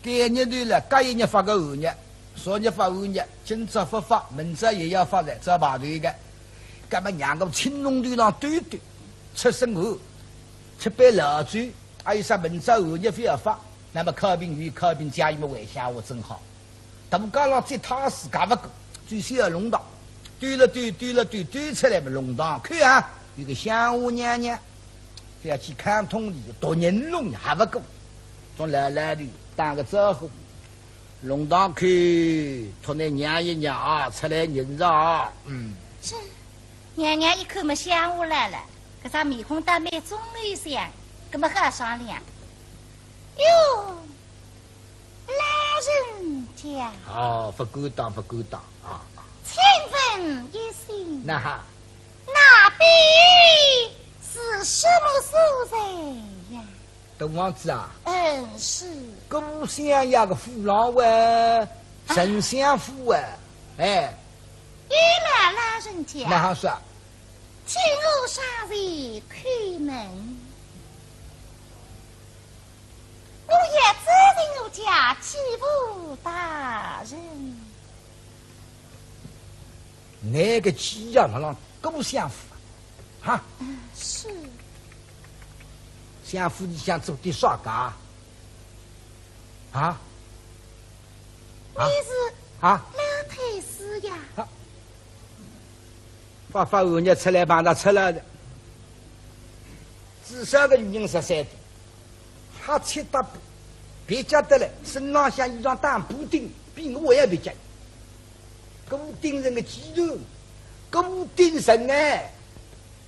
肝热头了，隔一日发个寒热，昨日发寒热，今朝发发，明朝也要发了，只要排队个。葛么让我青龙头上兜兜，出身寒。 吃杯老酒，还有啥明朝寒热覅发，那么靠瓶有靠瓶，家里么回乡下正好。大街浪再踏自家勿过，最少要弄堂，兜了兜，兜了兜，兜出来么弄堂口啊，有个乡下娘娘，覅去看通俚，大人弄堂还勿过，从老老头打个招呼，弄堂口托倷让一让啊，出来认识啊，嗯。是。 娘娘一看么乡下来了，搿张面孔倒蛮忠厚相，葛么好商量。哟，老人家。哦，勿敢当，勿敢当啊。请问一声，那哈。那边是什么所在呀？ 大房子啊，嗯，是。搿相爷个府浪喂，啊。丞相府喂，哎。有了，老人家。那好说。请我上前叩门。我要走进我家继父大人。 倷个继爷么浪顾相府啊？哈？嗯，是。相府里向做点啥个啊？啊？啊？你是啊？老太师呀。啊？发发寒热出来碰着出来的。 至少个女人十三点，瞎七搭八，蹩脚得来，身浪向衣裳打补丁，比我还要蹩脚。顾鼎臣个继囡，顾鼎臣哎，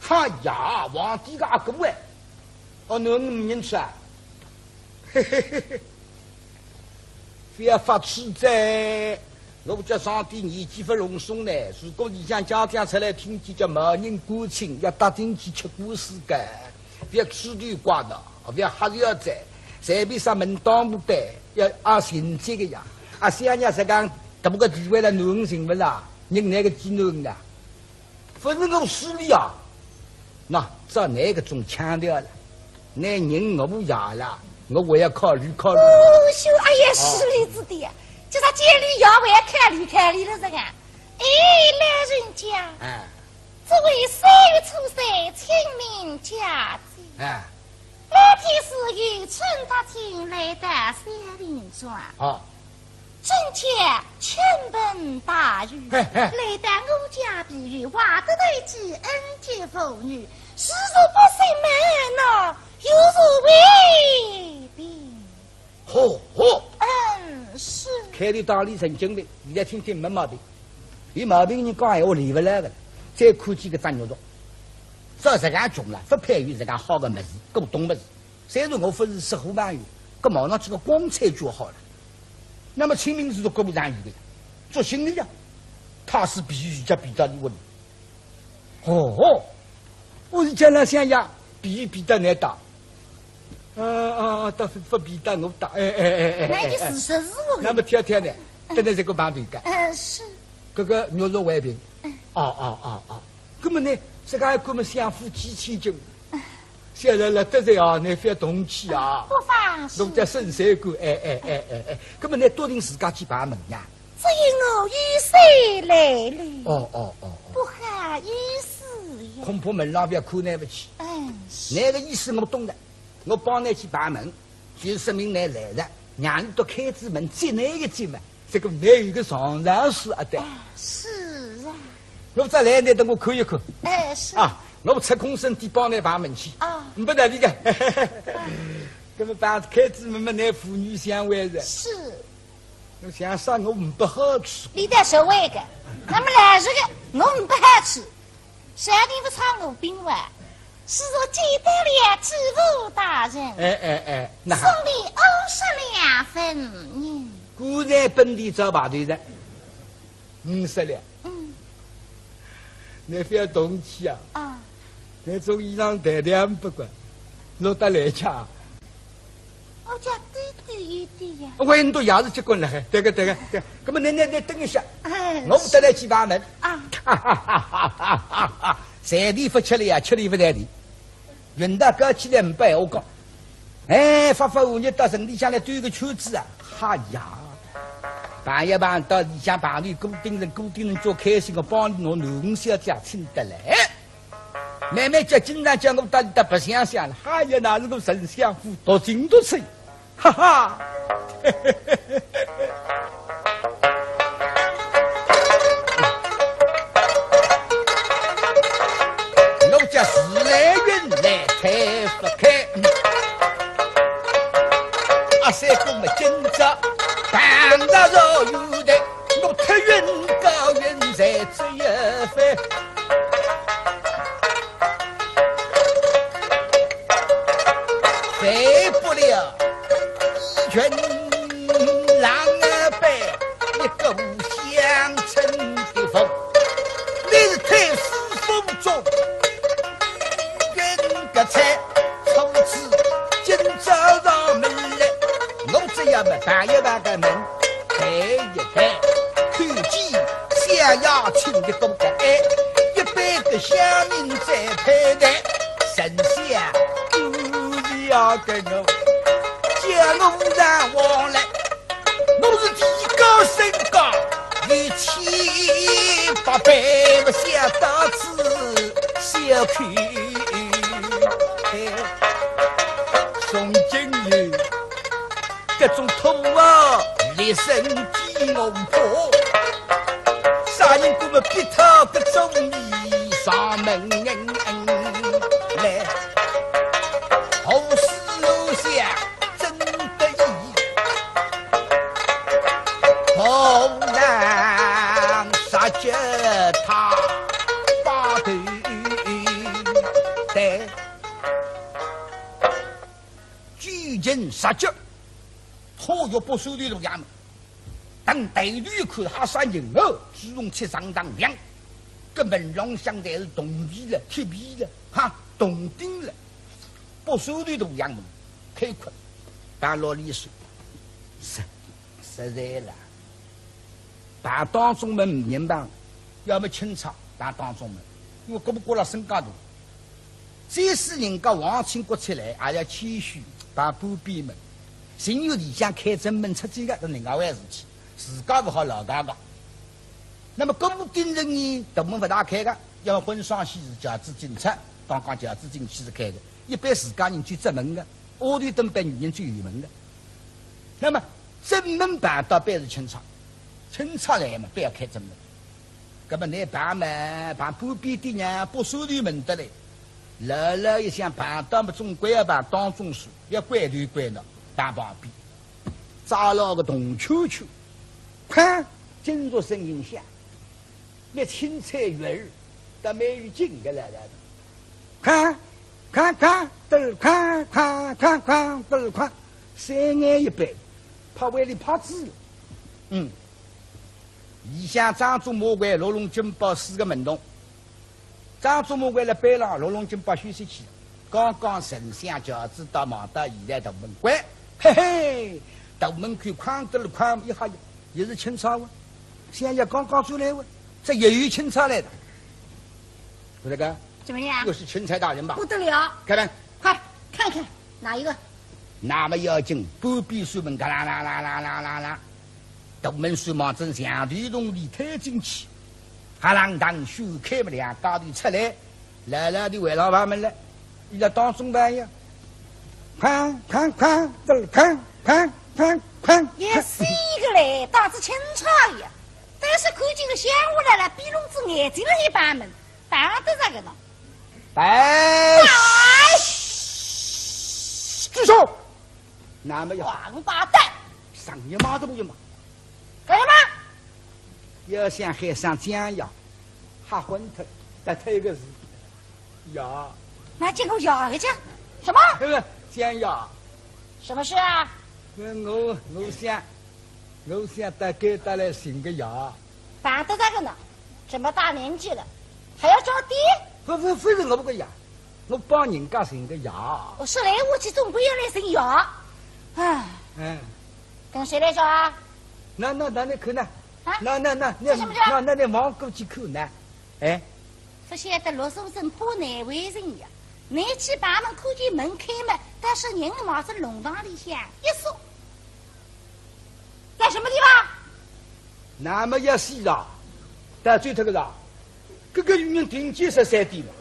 哈呀，皇帝个阿哥哎，哦，囡儿没认出啊？嘿嘿嘿嘿。 覅发痴哉，我叫上帝年纪勿隆松呢。如果里向家长出来听见叫冒认官亲，要搭进去吃官司个。覅痴头怪脑，覅瞎聊哉，随便啥门当户对，要按情节个呀。啊，相爷实梗大个地位了，囡儿寻勿啦？认倷个继囡啦？ 勿是我势利啊，那照倷搿种腔调了，倷认我爷了，我还要考虑考虑。哦，兄，哎呀，哦。势利之的呀，叫啥见你爷还要考虑考虑了这个。哎，老人家，哎。这位三月初三清明佳节，哎。 老太师由春踏青来到小林庄，哦。正巧倾盆大雨，嘿嘿。来到我家避雨，还得罪几恩结父女，是若不姓门呢，有如为凭。嚯嚯！嗯，是。开头当俚神经病，现在听听没毛病。有毛病人讲闲话连勿来个了，再看见搿只肉肉。到实梗穷了，勿配有实梗好个物事，古董物事。虽然我勿是识货朋友，搿望上去个光彩就好了。那么清明是做古物行业个呀，做新个呀，他是必须叫比较你问。哦，我是叫了想呀，比比到难打。啊啊啊，到勿比到我打，哎哎哎哎哎。那就事实是我的。那么挑挑呢，等等这个旁边个。嗯，是。搿个玉石为凭。嗯。哦哦哦哦。 搿么呢，自家还搿么相府几千金，现在了得罪啊，你覅动气啊。不妨事。侬叫沈三官，哎哎哎哎哎，搿么呢，笃定自家去碰门呀？只因我有事来了。哦哦哦哦。不好意思呀。恐怕门浪覅看难勿起。嗯，是。那个意思我懂了。 我帮你去碰门，就说明你来了，让你到开仔门接你一接嘛，这个你有个上上事啊，对。哎，是啊。我再来，你等我看一看。哎，是。啊，我出空身体帮你碰门去。啊。没道理个。搿么碰开仔门嘛，你父女相会了。是。 我想啥我勿好吃。你得说我个，那么来这个，我勿好吃。小弟勿唱我兵话，是说见到了知府大人，哎哎哎，那送礼五十两分银。果然本地招牌头人，五十两。嗯。你覅动气啊。啊。你从衣裳带两百块，落得来吃啊。 我叫低低一点呀。我很多也是结棍了，嘿，对个对个对个。那么你你你等一下，哎，我们再来去碰门。啊。哈哈哈哈哈哈！随地不吃力啊，吃力不在地。运道高起来没白我讲。哎，发发五日到城里向来兜个圈子啊，哈呀，碰一碰到里向碰着顾鼎臣，顾鼎臣就开心个帮侬囡小姐请得来。 妹妹叫经常叫我到里搭白相相了，哎呀，那是个丞相府多情多趣，哈哈。我叫时来运来推不开，阿三哥么今朝碰到若有的，我推运高运在这一番。 飞不了一阵浪儿背，一股乡村的风。你是推死风中，一人个菜，从此今朝上门来，我只要么碰一碰个门。 陪一陪，看见小雅亲的哥哥哎，一般个乡民在陪的，丞相故意要跟我，叫我让我来，我是提高身价，一千八百不下到此小口。哎，从今以后 搿种土豪，立身地我怕，啥人敢么逼他个种你上门来？何事楼下真得意，不然杀绝他把头戴。 九斤杀脚，拖入北首里路衙门。等抬头一看，哈啥人哦，朱红漆上当亮，搿门浪向侪是铜皮了、铁皮了，哈，铜钉了。北首里路衙门开阔，半落里水，实，实在了。 碰当中门呒人碰，要么钦差碰当中门，因为搿么过了身家大。即使人家皇亲国戚来，也要谦虚，碰半边门。情愿里向开正门出去个，搿另外回事体，自家勿好老家个。那么顾鼎臣呢，大门勿大开个，要么婚丧喜事，轿子进出，刚刚轿子进去是开个，一般自家人去正门个，屋里等般女人去后门个。 那么正门碰到板是钦差，钦差来嘛，板要开正门。搿么倷碰嘛，碰半边的呢，北首里门得来。老老一想碰到么总归要碰当中首，要关头关脑，碰旁边。扎牢个铜圈圈，哐，金属声音响。 那钦差玉儿，倒蛮有劲个来了。哐，哐哐，嘚儿哐，哐哐哐，嘚儿哐，三眼一板，拍碗里拍子。嗯，里向张忠、马贵、陆龙、金宝四个门童。张忠、马贵辣班浪，陆龙、金宝休息去。刚刚丞相轿子到，忙到现在大门关，嘿嘿，大门口哐嘚儿哐一下，也是钦差哇，相爷刚刚转来哇，这也有钦差来的。 不是个，怎么样？又是钦差大人吧？不得了！看看，快看看哪一个？那么要紧，半边扇门嘎啦啦啦啦啦啦啦，大门扇望准墙头洞里推进去，哈啷当，扇开么两家头出来，来了就围牢房门了，伊拉当中办呀，哐哐哐，嘚儿哐哐哐哐，也是一个嘞，当仔钦差一样，但是看见个相爷来了，比弄仔眼睛了一般门。 办得着个呢？哎，住手！那么要王八蛋，上你妈的不行吗？干什么？要想喊上江爷，吓昏脱，得脱一个字，爷。那结果爷个讲什么？这个江爷，什么事啊？我我想，我想到该搭来寻个爷。 办得着个呢，这么大年纪了，还要叫爹？不不，不是我个爷，我帮人家寻个爷。我说来我去，总归要来寻爷。唉，嗯，跟谁来说啊？那那那你看呢？啊？那那那那这什么事？那那你望过去看呢？哎，不晓得陆素贞不难为情呀，你去把门看见门开门，但是人望仔弄堂里向一缩。 在什么地方？那么要死啦，得罪脱个啦，搿个女人顶尖十三点了，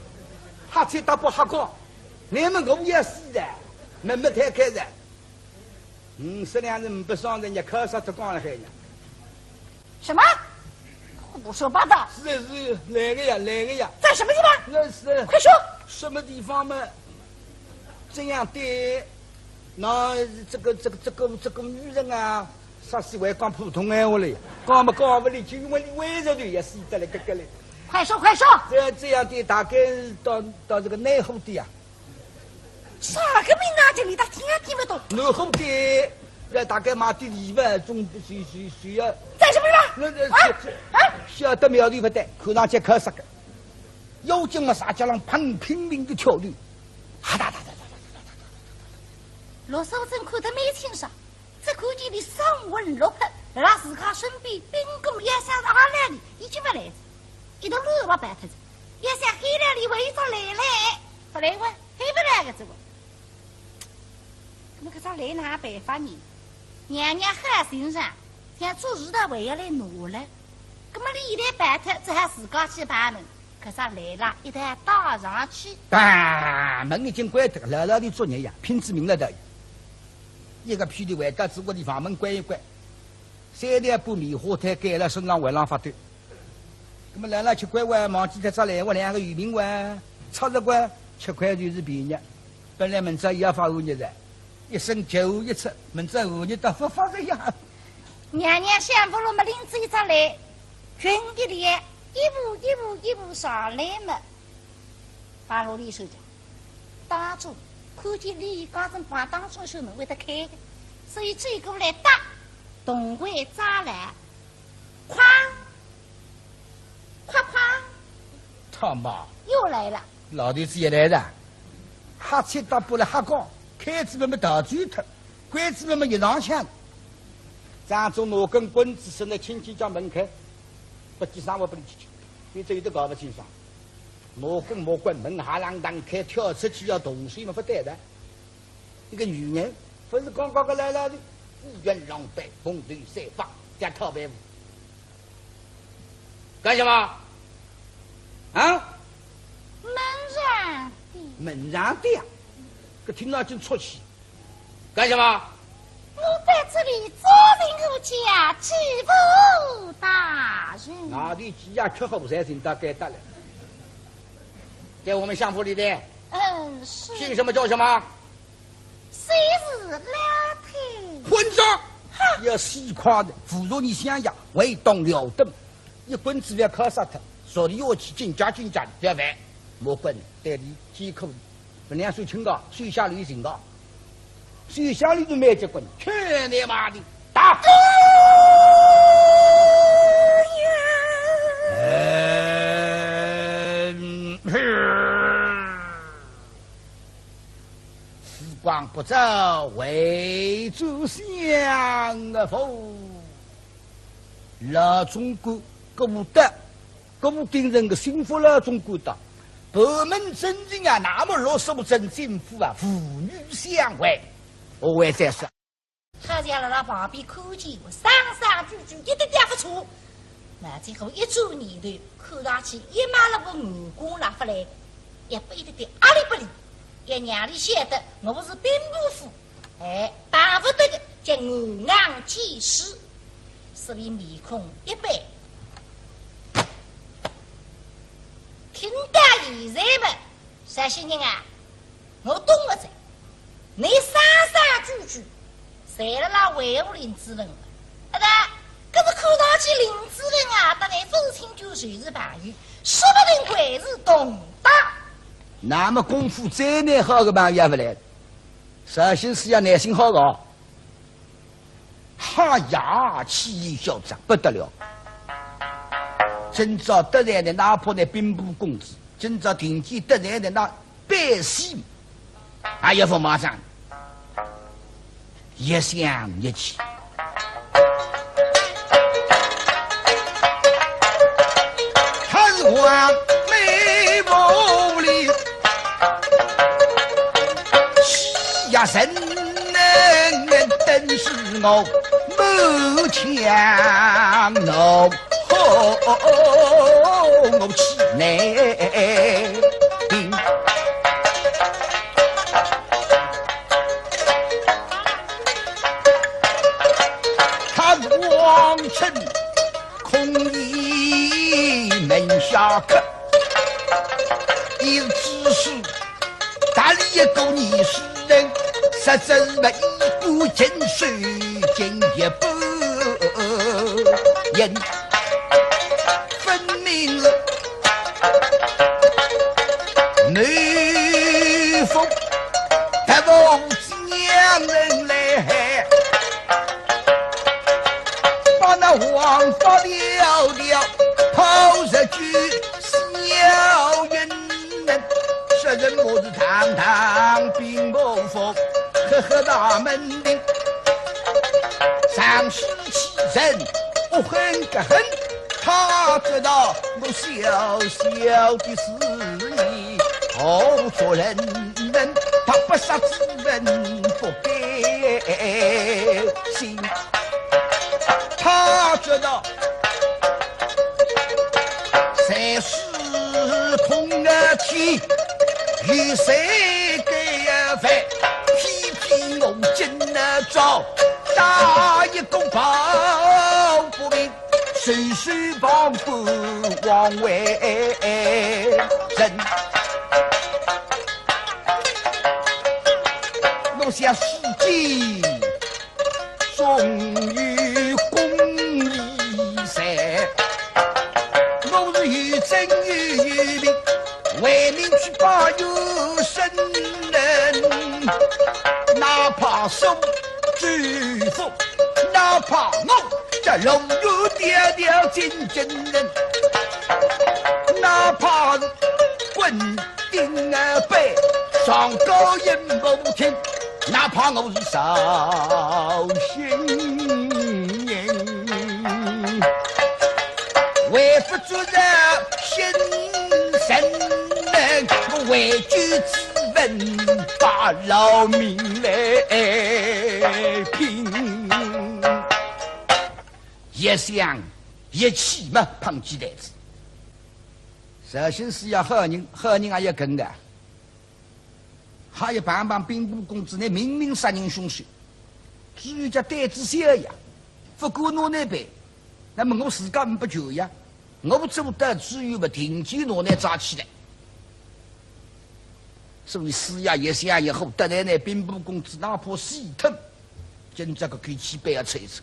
瞎七搭八瞎讲，那么我要死了，门没推开了，五十两银勿伤人家，靠啥子讲了海呢？什么？ 胡说八道！是是，来个呀，来个呀。在什么地方？那是快说！什么地方嘛？这样的，那这个这个这个这个女人啊，啥时会讲普通闲话了呀？讲嘛讲勿来，就因为你为着对呀，死得来个个嘞。快说快说！这这样的，大概到到这个南湖的呀， 啥个名堂经里，他听也听不懂。然后的，那大概买点礼物，总是是是啊。在什么地方？那那啊是啊！晓得苗头不得，看上去可杀个。妖精嘛，啥叫人砰拼命的跳动，哈哒哒哒哒哒哒哒哒哒哒哒。陆素贞看得蛮清爽，只看见伊三魂六魄辣辣自家身边，兵工也像是阿来的，已经不来了，一头乱八白脱的，也像黑来里为一只来来，不来哇。 还勿来个这个。那么搿只来哪办法呢？娘娘好心肠，想做事的还要来拿了。那么伊一旦办脱，只好自家去办门，搿只来啦，一旦带上去。啊，门已经关脱，老老的作孽呀，拼仔命了的。一个屁的回到自家的房门关一关，三两把棉花胎盖了身上，还浪发抖。 那么来了吃乖乖，忘记脱只来，我两个有名哇，插着乖，吃亏就是便宜。本来明朝也要发寒热的，一身旧衣一出，明朝寒热倒勿发热呀。娘娘想不落么拎仔一只来，轻一点，一步一步一步上来么，把罗里手讲，当中看见里家正房当中是门会得开的，所以追过来搭，动会扎来。 哐，哐哐，他妈，又来了。老头子也来了，瞎七搭八了瞎讲，开仔门么逃走脱，关仔门么一上抢。张忠拿根棍子伸得轻轻叫门开，不吱声，我不理去，你这有点搞不清爽。拿棍拿棍门哈啷当开，跳出去要动手么不对的。 一个女人，勿是刚刚个来了的，衣裙狼狈，蓬头散发，像讨饭无。干什么？啊？门上的。门上的呀，搿听上去出气。干什么？我在这里招请我家继父大人。那你几呀吃好才进到该搭来。在我们相府里的？嗯，是。姓什么叫什么？ 谁是老太？混账！哈！要死快的，侮辱你相爷，还当了得？一棍子要敲杀他，说你要去进家进家的，不要烦。莫管，对俚几苦，勿能算轻个，手下留情个，手下留情蛮结棍，全力骂的，打！嗯，时光不早，回转想啊否？老总管，顾德 顾鼎臣个心腹老总管道，盘问真情啊，那么老实真心腹啊，父女相会，我会再说。好像辣辣旁边看见我，声声句句一点点勿错。那最后一转念头，看上去也没那个眼光拉勿来，也拨一点点压力拨俚，也让俚晓得我是兵部府 哎，巴勿得个叫我硬见识，所以面孔一板。听到现在嘛，绍兴人啊，我懂了哉。你声声句句，侪辣辣维护林子文了。阿达，搿是看上去林子文啊，搭你勿是亲眷就是朋友，说不定还是同党。那么功夫再难好个朋友也勿来。 绍兴师爷耐心好个哦。哈呀，气焰嚣张不得了。今朝得罪的哪怕那兵部公子，今朝听见得罪的那百姓，还要勿马上，一想一气。 他是黄眉毛里欺压人，但是我满腔怒火，我气难平。 他是王臣孔乙门下客，伊只是打理一个二世人，实质没一个进水进一步人，分明是谋福得福 娘人来，把那王法条条抛出去，小人人，说人我是堂堂兵部府，赫赫大门庭，上书其人，恶狠个很。 他知道我小小的事意，何足忍忍，他不杀之恩不该心。他知道谁是空的气，与谁该犯，偏偏我今朝打一个抱不平。 谁是旁观王位人？我想世间终有公理在，我是有真有名，为民去把有生人，哪怕受 知府，哪怕我这龙游爹爹进京人，哪怕是滚钉儿背上高音不听，哪怕我是绍兴人，为不做这新人，我为救子文把老命来拼。一想一气嘛，碰起台子。绍兴师爷好人，好人也要跟个，还要碰碰兵部公子，你明明杀人凶手，至于叫台子小呀，不过拿你办，那么我自家呒不救呀，我做得只有把定金拿你抓起来。 所以师爷一想一后，得来那兵部公子哪怕死脱，今朝个口气板要吹出。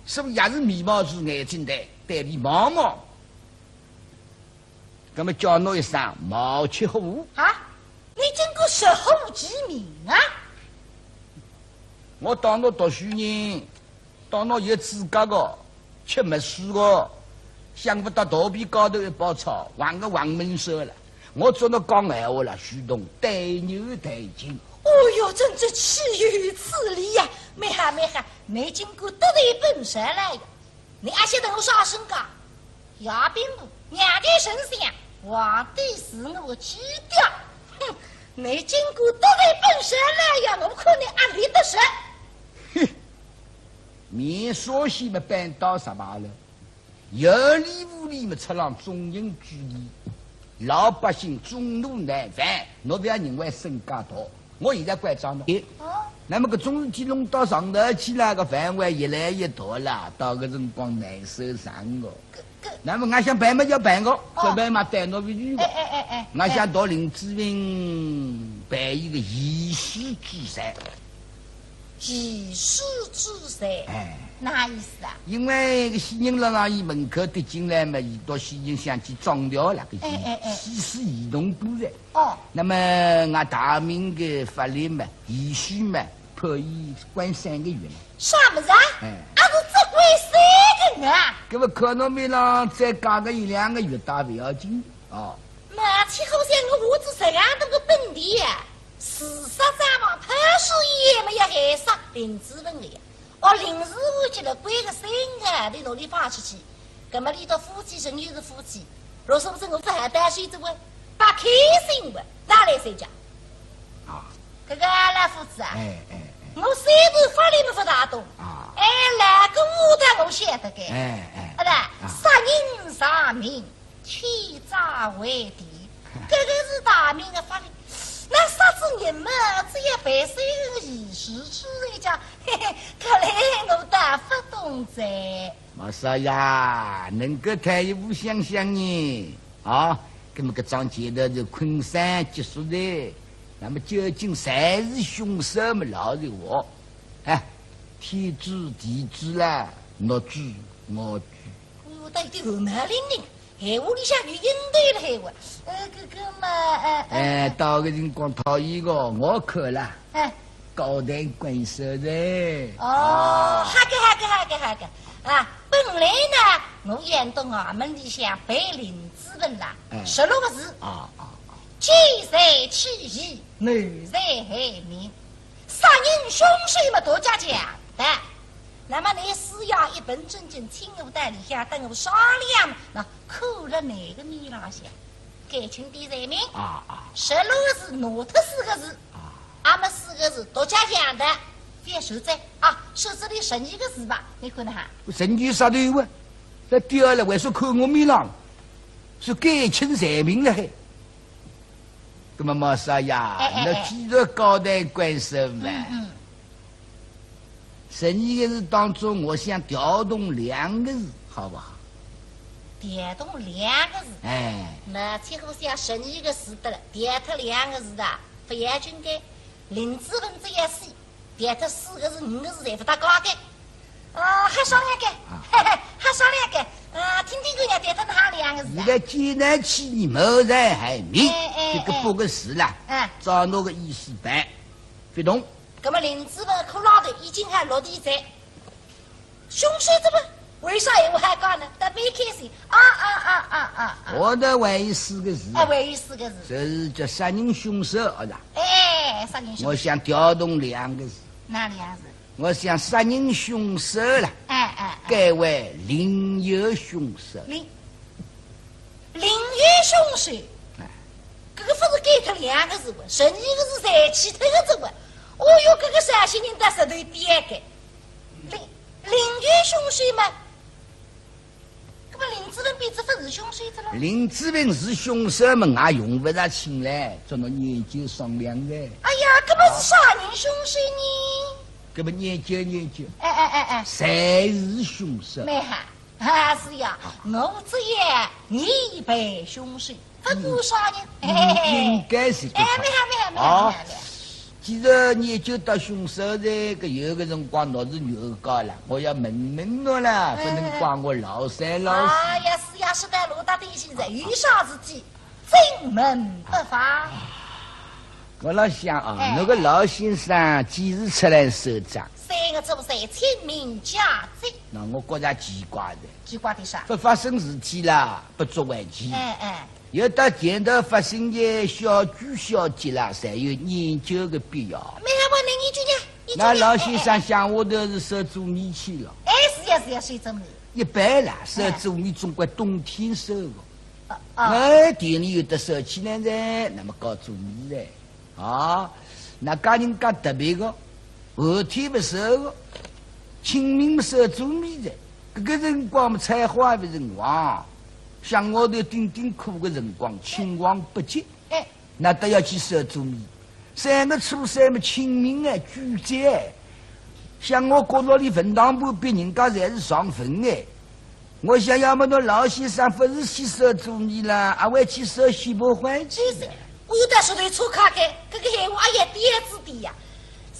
所以也是眉毛竖眼睛的，对俚望望。那么叫侬一声毛七虎。啊？你竟敢直呼其名啊？我当侬读书人，当侬有资格个，吃墨水个，想勿到肚皮高头一包草，横个横门首了。我做侬讲闲话了，许东对牛弹琴。哦哟，真正岂有此理呀！蛮好蛮好，你竟敢得罪本少爷呀！ 你阿晓得我啥身价？爷兵部娘的丞相，皇帝是我的基调。哼，你竟敢得罪本少爷呀，我看你阿立得实。哼，面上去么扳倒啥罢了，有理无理么出浪众人嘴里，老百姓众怒难犯，侬勿要认为身价大。 我现在关照侬。哎，哦。那么搿种事体弄到上头去了，搿范围越来越大了，到搿辰光难收场哦。搿，搿，那么俺想办么就办个，哦。搿办嘛对侬勿住个。哎，哎，哎，哎，俺想到林子文办一个移尸之罪。移尸之罪？哎。哪意思啊？因为搿死人了，让伊门口跌进来嘛，伊到死人想去撞掉了，搿哎，哎，哎。死尸移动过来。 哦。那么俺大明个法律嘛，移尸嘛，判伊关三个月嘛。啥物事啊？哎。啊，是只关三个月啊？搿么看侬面浪再加个一两个月倒勿要紧哦。毛七虎想我花仔实梗大个本钿啊，自杀身亡，判死也没有害死林子文个呀。 哦，临时我记得关个三个月头拿伊放出去，葛么伊搭夫妻仍旧是夫妻，若是勿是我勿还担心这位，勿开心个，哪来三家？啊。搿个老夫子啊，哎，哎，哎。我虽然法律么勿大懂，啊。哎，老古董我晓得个，哎，哎，啊，对，啊。杀人偿命， 欠债还田，搿个是大明个法律。那杀仔人嘛，只要赔三个月，移尸之罪，嘿嘿，搿来我倒勿懂哉。毛少爷，能够退一步想想呢？啊，搿么搿桩案头是昆山结束哉，那么究竟谁是凶手么？老实话，哎，天知地知啦，侬知我知。哎哟，到底有毛病呢。 闲话里向有阴谋了，闲话。呃，搿个嘛，呃，呃，哎，到搿辰光讨伊个，我看了，哎。高抬贵手哉。哦，啊。好个，好个，好个，好个。啊，本来呢，我演到衙门里向陪林子文啦，哎。十六个字。啊，啊，啊。见财起意，谋财害命。 杀人凶手嘛，大家讲的。那么你师爷一本正经请我到里向搭我商量，那看了哪个面浪向？改轻点罪名，啊，啊。十六个字，拿脱四个字，啊。阿么四个字，大家讲的，覅受罪啊，说这里十二个字吧，你看看哈。十二杀头啊，搿第二了，为啥看我面浪？是改轻罪名了还？ 那么毛少爷，哎，哎，哎。那既然高抬贵手嘛，嗯，嗯。十二个字当中，我想调动两个字，好不好？调动两个字？哎。那几乎像十二个字得了，调脱两个字的，勿要紧个。林子文这样死， 调脱四个字、五个字侪勿搭界个。啊，好商量个，啊。嘿嘿，好商量个。啊，听听看呀，调脱哪两个字啊？现在既然起你谋财害命，哎，哎，这个八个字啦，哎。照侬个意思办，勿动。葛么林子文骷髅头已经还落地哉。 凶手怎么？为啥闲话还讲呢？特别开心。啊，啊，啊，啊，啊，啊。我的还有四个字。哎，还有四个字。就是叫杀人凶手，啊，是吧？哎，杀人凶手。我想调动两个字。哪两个字？我想杀人凶手了，哎，哎，哎。改为另有凶手。另，另有凶手。哎。搿个勿是改脱两个字哇？十二个字侪去脱个字哇？哦哟，搿个绍兴人倒舌头刁个。 另，另有凶手嘛？搿么林子文变仔勿是凶手哉咯？林子文是凶手嘛，俺用勿着请来，叫侬研究商量个。哎呀，搿么是啥人凶手呢？搿么研究研究，哎，哎，哎，哎。谁是凶手？蛮好，啊，是呀，我只要你扮凶手，勿管啥人，应，嘿嘿嘿。应该是搿个。哎，蛮好，蛮好，蛮好，啊。蛮好，蛮好。既然研究到凶手哉，搿有个辰光倷是原告了，我要问问倷了，哎，勿能怪我老三老四。哎呀，是呀，是个，罗大弟现在有啥事体，尽问不妨。我老想啊，哎，倷个老先生几时出来收账？三月初三清明佳节。那我觉着奇怪哉。奇怪的啥？勿发生事体啦，不足为奇。哎，哎。 要到前头发生个小鬼小节啦，才有研究个必要。没啥问题，研究呢，研究呢。那老先生乡下头是收做米去了。哎，哎，是呀，是呀，收做米。一般啦，收做米总归冬天收个。哎。啊，啊。那田里有得收起来哉，那么搞做米哉。 啊，那家人家特别个，后天勿收个，清明收做米哉，搿个辰光嘛，采花个辰光，乡下头顶顶苦个辰光，青黄不接，哎。那都要去收做米。三月初三嘛，清明哎，鬼节哎，乡下角落里坟堂旁边，人家侪是上坟哎。 我想要么倷老先生勿是去收做米啦，还会去收西北欢喜。就是，我有点说对错开个，搿个闲话哎呀，点子的呀。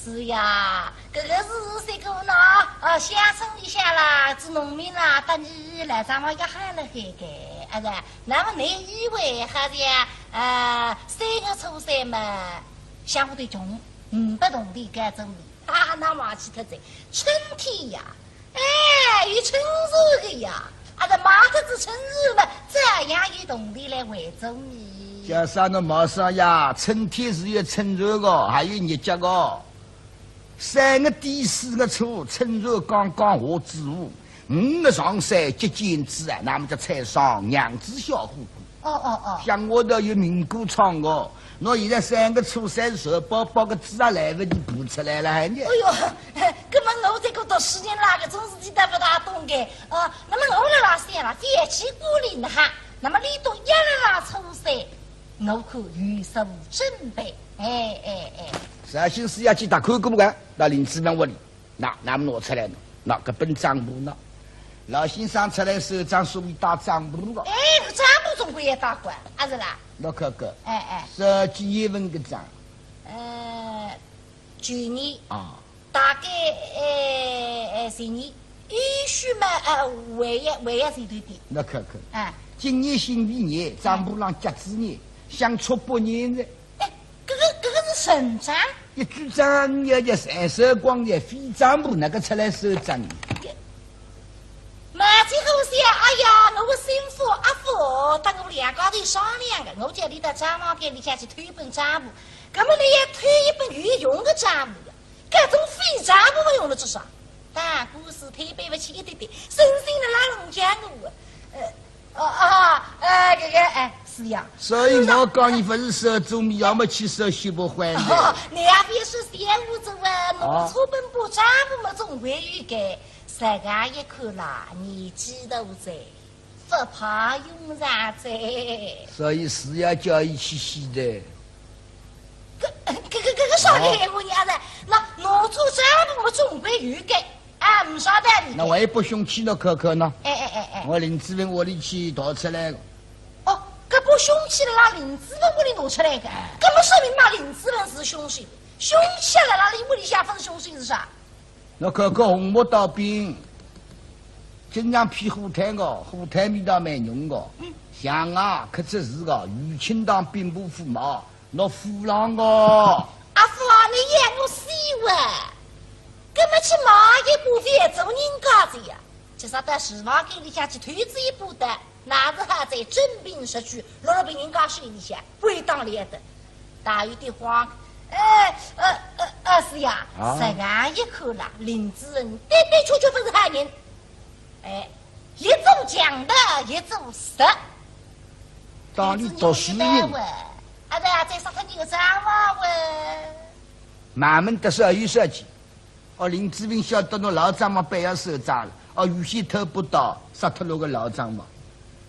是呀，搿个是这个呢，啊，乡村里向啦，做农民啦，搭你来上往要喊了海个，啊是，那么倷以为好像，呃，三月初三嘛，乡下头穷，嗯，勿懂得该做米，哈哈，那忘记脱哉，春天呀， 哎，有春蚕个呀，啊，搿卖脱仔春蚕嘛，照样有铜钿来还做米。叫啥倷卖啥呀？春天是有春蚕个，还有日脚个。三月底四月初，春蚕刚刚下仔窝，五月上山结茧子啊，那么叫采桑娘子笑呵呵。 哦，哦，哦。乡下头有名歌唱个，倷现在三月初三是瘦包包个子啊，来勿及爬出来了，还呢。哎哟，搿么我这个读书人啦，搿种事体侪勿大懂个。哦，那么我辣辣想了，天气过冷了哈，那么里头一辣辣初三，我可有所准备。哎，哎，哎。啥心思要去打开个不干，到林子文屋里。 那，那么拿出来呢，拿搿本账簿呢，老先生出来收账，所以带账簿个。哎，搿账簿总归要带个，啊是啦？倷看看，哎，哎。十几月份个账？呃，旧年。啊。大概，哎，哎，前年，也许嘛，呃，还要，还要前头点。倷看看，哎。今年辛未年，账簿浪甲子年，相差八年哉。 哎，搿个，搿个是存账？一句账要叫三手光也非账簿，哪个出来收账？马金虎想，哎呀，我个心腹阿福，搭我两家头商量个，我叫伊到账房间里向去偷一本账簿，搿么倷要偷一本有用个账簿呀，搿种废账簿么用得着啥？打官司推扳勿起一点点，省心了拉拢讲我。呃， 哦，哦，哎，搿个，哎，是呀。所以我讲，倷勿是收做米，要么去收西北欢喜。哦，倷也覅说闲话哉啊，哦。倷出门把账簿么总归有个，实梗一看啦，年纪大哉，勿派用场哉。所以是要叫伊去洗的。搿，搿个，搿个啥个闲话呢？啊，倷拿出账簿么总归有个。 啊，呒啥道理。那我也勿凶器倷看看呢。哎，哎，哎，哎。我林子文屋里去盗出来个。哦，搿把凶器辣林子文屋里拿出来个，哎。搿么说明嘛，林子文是凶手。凶器辣辣伊屋里向勿是凶手是啥？倷看看红木刀柄，经常劈火炭个，火炭味道蛮浓个。嗯。墙啊，刻仔字个，余庆堂兵部府嘛， 倷府浪个。阿福啊，倷要我死哇？搿么去买一把饭做人家子呀？今朝到书房间里向去偷仔一把刀，乃是好在真凭实据，落辣别人家手里向，归当来的。大有点慌。哎，呃，呃，呃，是呀，啊？实梗一看啦，林子文的的确确勿是好人。 哎，一做强盗，一做贼。当你读书人。啊，对啊，再杀脱倷个账房喂。慢慢的说有说起。哦，林子文晓得倷老账房板要收账了，哦，预先偷把刀，杀脱倷个老账房。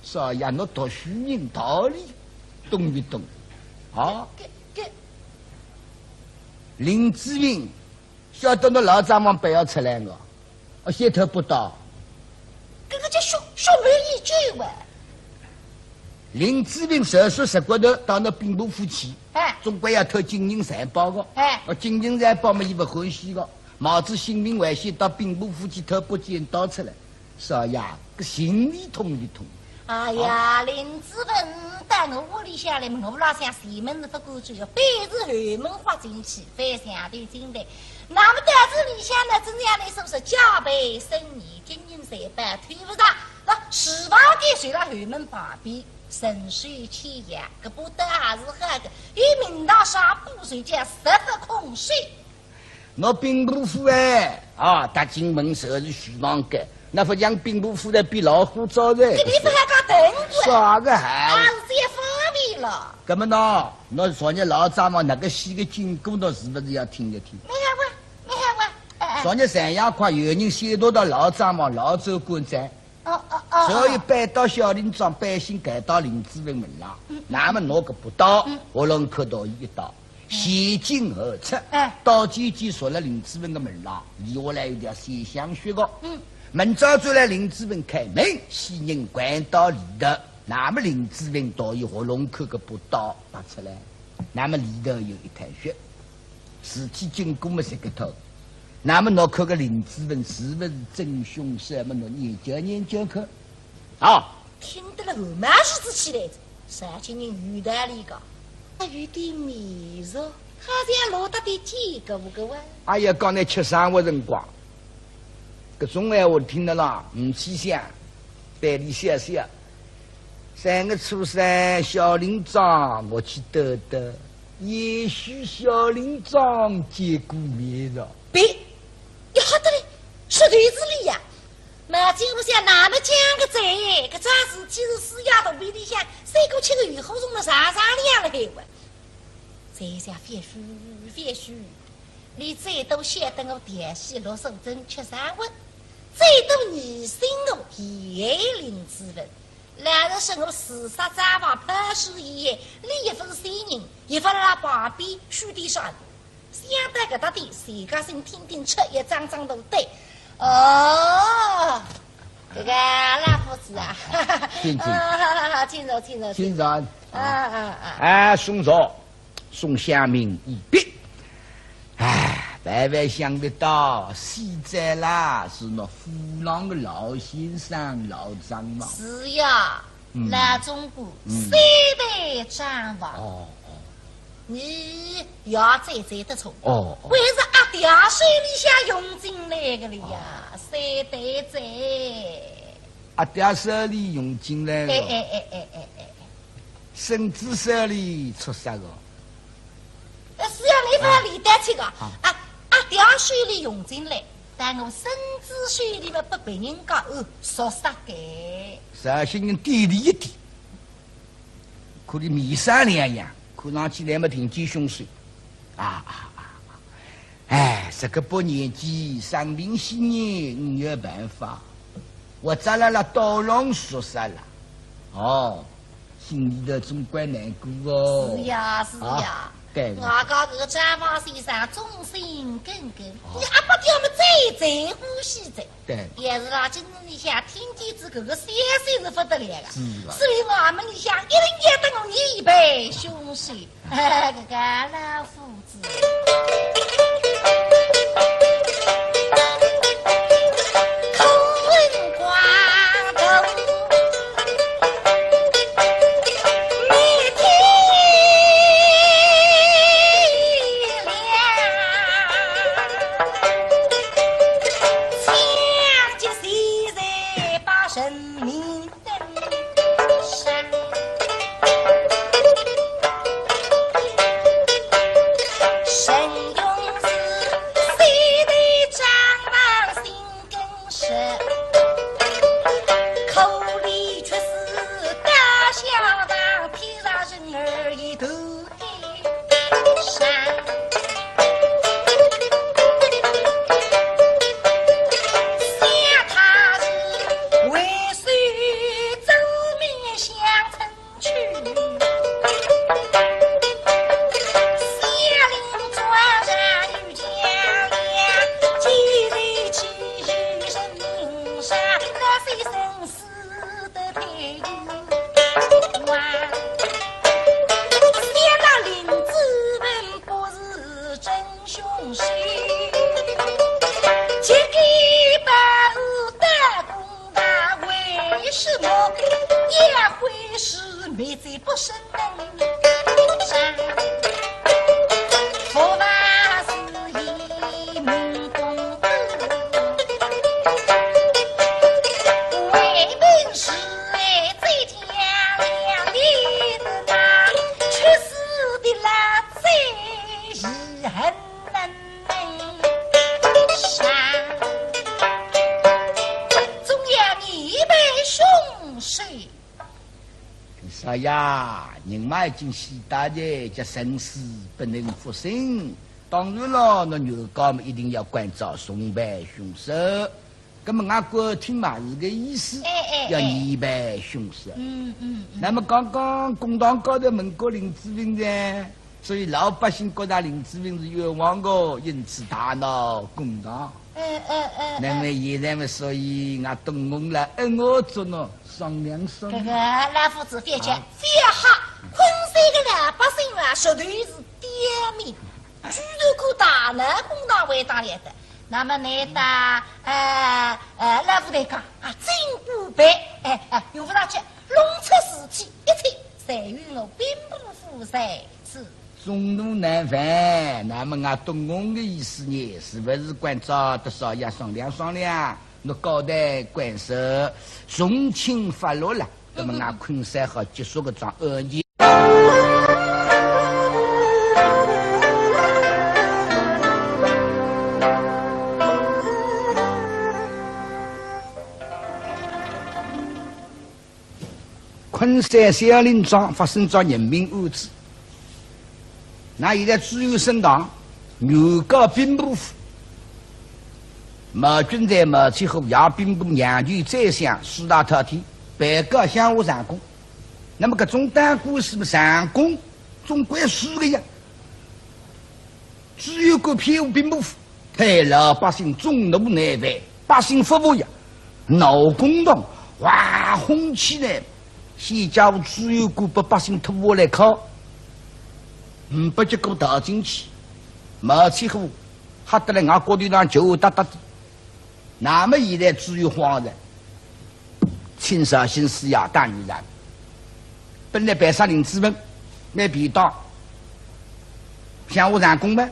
少爷，倷读书人道理懂勿懂？啊？搿，搿，林子文 晓得倷老账房板要出来个，哦，先偷把刀。搿个叫血，血满衣袖啊。林子文手手实骨头到倷兵部府去，哎。总归要偷金银财宝个。哎。哦，金银财宝嘛，伊勿欢喜个。冒仔性命危险到兵部府去偷把剪刀出来，少爷，搿心里痛勿痛？哎呀，林子文到我屋里向来，我老想前门是勿敢走，要背仔后门滑进去，翻墙头进来。那么到仔里向呢，真像倷所说，戒备森严，金银财宝偷勿着，那厨房间就辣后门旁边，顺手牵羊，搿把刀还是好个，有名堂上把手，叫十不空手。 倷兵部府哎，啊，踏进门就是厨房间，倷勿像兵部府来比老虎灶嘞。搿地方还讲等过。啥个好？啊，是这方面了。搿么喏，倷昨日老张望哪个戏个经过，倷是勿是要听一听？没有啊，没有啊，哎，哎。昨日三夜快有人先到到老张望老州官庄，哦，哦，哦，所以哦。搬到小林庄，百姓赶到林子文门浪，嗯，嗯。那么拿个不到，嗯。喉咙口到一刀。 前进后出，哎。刀尖尖戳了林子文个门浪，留下来一条鲜香血个。嗯。明朝转来林子文开门，死人掼到里头，那么林子文倒有喉咙口个把刀拔出来，那么里头有一滩血。事体经过么是搿头，那么倷看个林子文是勿是真凶手么，倷研究研究看。啊， 听得了汗毛竖仔起来，绍兴人有道理个，还有点面熟，好像落得点见过个哇。哎呀，刚才吃生活辰光，搿种闲话听得啦，唔去想，对俚笑笑。三月初三，小林庄我去兜兜，也许小林庄见过面哉。别，要好得嘞，说对仔俚呀。 毛金屋想那么讲个哉，搿桩事体是四爷肚皮里向，三个吃个鱼火虫了上上两了海哇。这下或许，或许，俚最多晓得我调戏陆素贞吃生活，最多疑心我陷害林子文，老实说我自杀张望，抛尸遗骸，俚一份死人，一份辣旁边虚点啥。 想到搿搭点，自家心听听出一张张大胆。哦，搿个老夫子啊，请，请。啊，请坐，请坐，请坐。啊，啊，啊。哎，宋朝，宋襄明一别。哎，万万想勿到，死者啦，是倷府浪个老先生、老张望。是呀，嗯。老总管，嗯。三代张望。哦，哦。 你也猜猜得出，哦，哦。还是阿爹手里向用进来个了呀，哦。三代哉。阿爹手里用进来个，哎，哎，哎。孙子手里出杀个。呃，是呀，倷勿要理得去个。啊。啊，阿爹手里用进来，但我孙子手里嘛，拨别人家，呃，说杀个。绍兴人点头一点。 看俚面色两样，看上去来么定见凶手。啊，啊，啊，啊。哎，这个把年纪生病些年，呒有办法，活着了啦，刀郎说杀了。哦，心里头总归难过哦。是呀，是呀。啊，对。外加搿个张望先生忠心耿耿，哦。俚阿伯爹么最最欢喜哉。 对。也是啦，今日里向听见仔搿个消息是勿得了个，是啊。所以衙门里向一定要等我一备凶手，搿个老夫子。凶手，这个把我打工的为什么也会是没罪不生呢？不怕是一门功夫，为民除害最强的那，去世的那最遗恨。 总要你们凶手。少爷，人嘛已经死脱了，叫生死不能复生。当然了，那原告嘛一定要关照重判凶手。 那么我觉得听嘛是个意思，哎，哎，要严办凶手。嗯，嗯，嗯。那么刚刚公堂高头问过林子文噻，所以老百姓觉得林子文是冤枉的，因此大闹公堂。哎，哎，哎，哎。那么现在嘛，所以我东翁了，哎，我做喏，商量商量。这个老夫子覅急，啊。覅吓，昆山的老百姓啊，绝对是刁民。 居然敢大闹公堂为打来的，那么你打，呃，呃，老夫子讲啊，真不配，哎，哎，用不着急，弄出事体，一切侪由我兵部府裁决。众怒难犯，那么我东翁的意思呢，是不是关照得少爷商量商量，那交代官司从轻发落了，那么我昆山好结束搿桩案件。 昆山小林庄发生桩人命案子，那现在知县升堂，原告兵部府，毛俊才、毛七虎、杨兵部、杨局、宰相四大太监，被告乡下长工。 那么搿种打官司嘛，长工总归输个呀。知县敢偏护兵部府，害老百姓众怒难犯，百姓勿服呀，闹公堂，哇，哄起来，先叫知县敢拨百姓拖下来敲，呒不结果逃进去，毛七虎吓得来，外国头浪就搭搭的。 那么现在知县慌了，请绍兴师爷打圆场。本来办杀林子文，蛮便当，乡下长工嘛，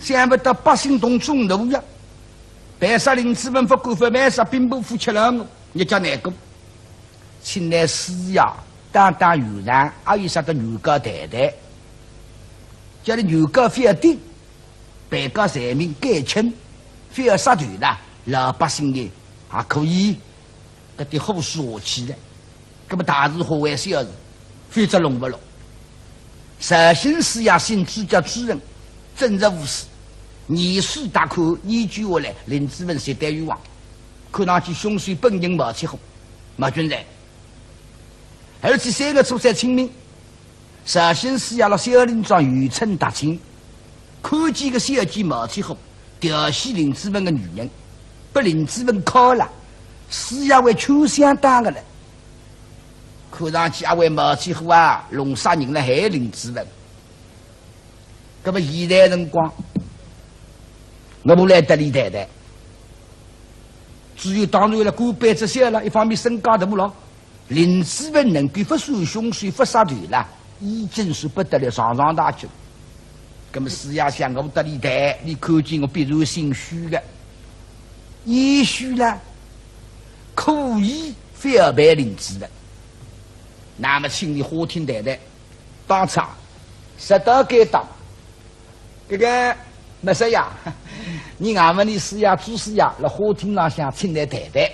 想不到百姓动众怒呀，办杀林子文勿敢，勿办杀兵部府吃了我，日脚难过。请来师爷打打圆场，还有啥个原告谈谈，叫伊原告覅顶。 被告罪名减轻，覅杀头啦，老百姓的也可以搿点好说起来。搿么大事化为小事，否则弄勿落。绍兴师爷姓朱叫朱仁，正直无私，严肃大看，研究下来，林子文绝对冤枉，看上去凶手本人毛七虎，毛俊才。而且三月初三清明， 绍兴师爷辣小林庄游春踏青，看见个小姐毛七虎调戏林子文个女人，拨林子文敲了，师爷为劝相打个了。看上去阿为毛七虎啊，弄杀人了害林子文。搿么现在辰光，我来搭伊谈谈。知县当然了，官拜只小了，一方面身价大了， 林子文能够勿算凶手，勿杀头啦，已经是不得了，上上大吉。搿么师爷想，我搭伊谈，伊看见我必然心虚个，也许啦，可以翻盘林子文。那么请伊花厅谈谈，当场，适当该当。 搿个毛少爷，你俺们的师爷、朱师爷辣花厅浪向请来谈谈。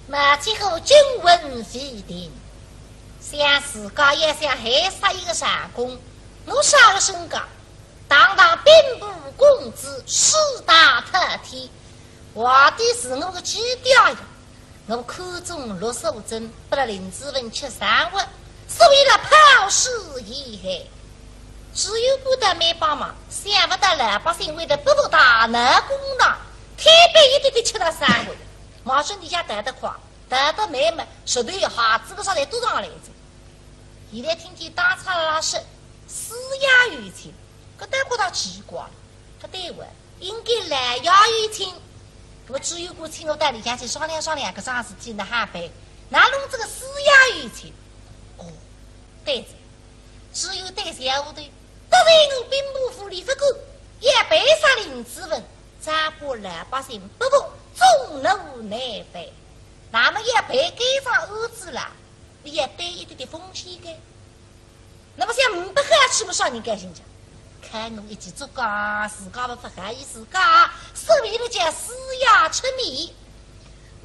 毛七虎惊魂未定，想自家也想害杀一个长工，我啥个身价？堂堂兵部公子，四大太监，皇帝是我个基调呀。 我看中陆素贞，拨了林子文吃生活，所以了抛尸遗骸。知县官倒蛮帮忙，想勿到老百姓为得勿服大闹公堂，推扳一点点吃了生活。毛叔，你家逃得快，逃得慢么，实头一下子个啥侪堵上来哉。现在听见当差拉说，师爷有请，搿倒觉着奇怪了，勿对哇，应该老爷有请，搿么朱由檢请我到里向去商量商量搿桩事体哪哈办，哪弄仔个师爷有请？哦，对哉，朱由对小丫头，得罪我兵部府理勿过，要办杀林子文，只怕老百姓不服，众怒难犯。那么要办该桩案子啦，你要担一点点风险个。 那么想呒不好处么啥人高兴讲？看我一记竹篙，自家么勿好意思讲，所以呢叫师爷出面。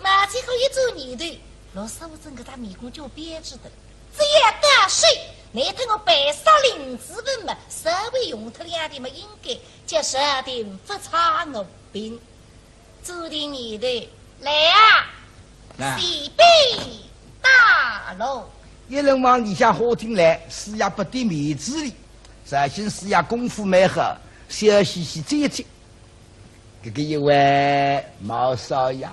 毛七虎一转念头，陆素贞搿张面孔就变质的，只要到手，难脱我办杀林子文么，稍微用脱两钿么应该叫朝廷勿差我兵。 朱由念头，来啊，来。启禀大老爷。一人往里向花厅来，师爷拨点面子哩。绍兴师爷功夫蛮好，笑嘻嘻接接。搿个一位毛少爷。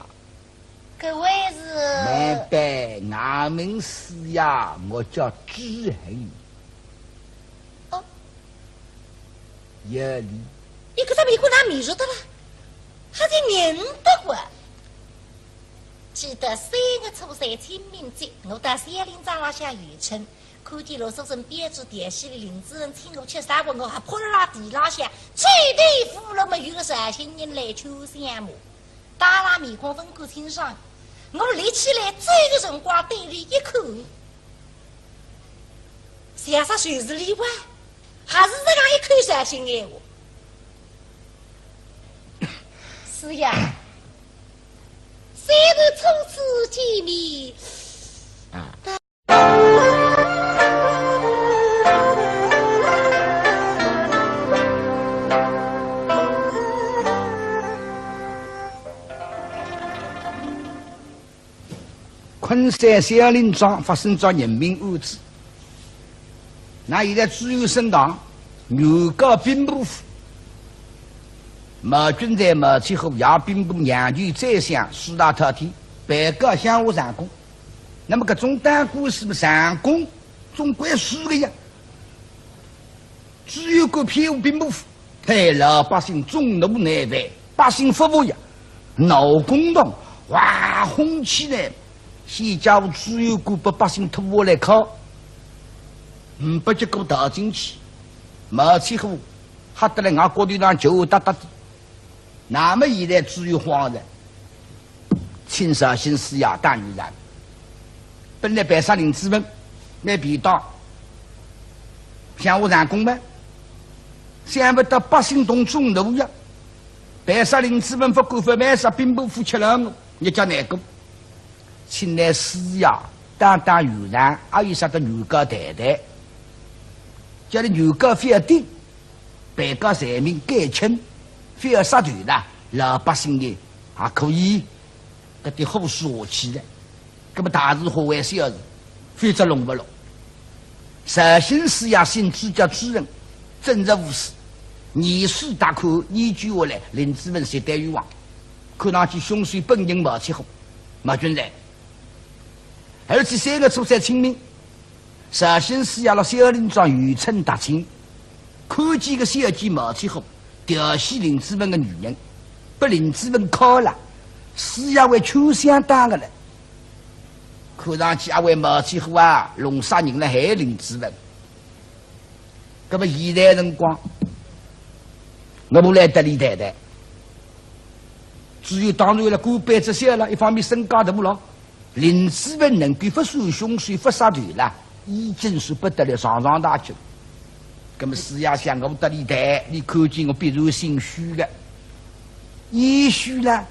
搿位是？慢慢，衙门师爷，我叫朱恒。哦。 有理。伊搿只面孔哪面熟得啦？还是认得哇？记得三月初三清明节，我到小林庄浪向游春，看见陆素贞标致调戏里林子文请我吃生活，我还扑辣地浪向，追头扶牢么有个绍兴人来求相骂。 当然面孔勿敢清爽，我立起来走个辰光对伊一看，像煞就是伊哇，还是搿样一口绍兴闲话。是呀，虽然初次见面，啊。 昆山小林庄发生桩人命案子。那现在朱由升堂，原告兵部府，毛俊才、毛七虎，爷兵部娘舅宰相，四大太监，被告乡下长工。 那么搿种打官司么，长工总归输个呀。朱由检偏护兵部府，害老百姓众怒难犯，百姓勿服呀，闹公堂，哇，哄起来，先叫朱由检拨百姓拖下来敲，呒不结果逃进去，毛七虎吓得来，外骨头浪球搭搭的。 那么现在朱由慌了，请绍兴师爷打圆场。本来办杀林子文，蛮便当，乡下长工嘛，想不到百姓动众怒呀，办杀林子文勿管勿卖杀，兵部府吃了我，日脚难过。请来师爷打打圆场，还有啥个原告谈谈，叫伊原告覅顶， 被告罪名减轻，覅杀头啦，老百姓呢也可以搿点好说起来。搿么大事化为小事，否则弄勿落。绍兴师爷姓朱，叫朱恒，正直无私，严肃大观，研究下来，林子文绝对冤枉，看上去凶手本人毛七虎，毛俊才。而且三月初三清明， 绍兴师爷辣小林庄游春踏青，看见个小姐毛七虎调戏林子文个女人，拨林子文敲了，师爷还劝相打个了。看上去阿会毛七虎啊，弄啥人来害林子文。搿么现在辰光，我勿来搭伊谈谈。朱由当然了，官拜之小了，一方面身价大了， 林子文能够勿算凶手，勿杀头啦，已经是不得了，上上大吉。搿么师爷想我搭伊谈，伊看见我必然心虚个，也许啦，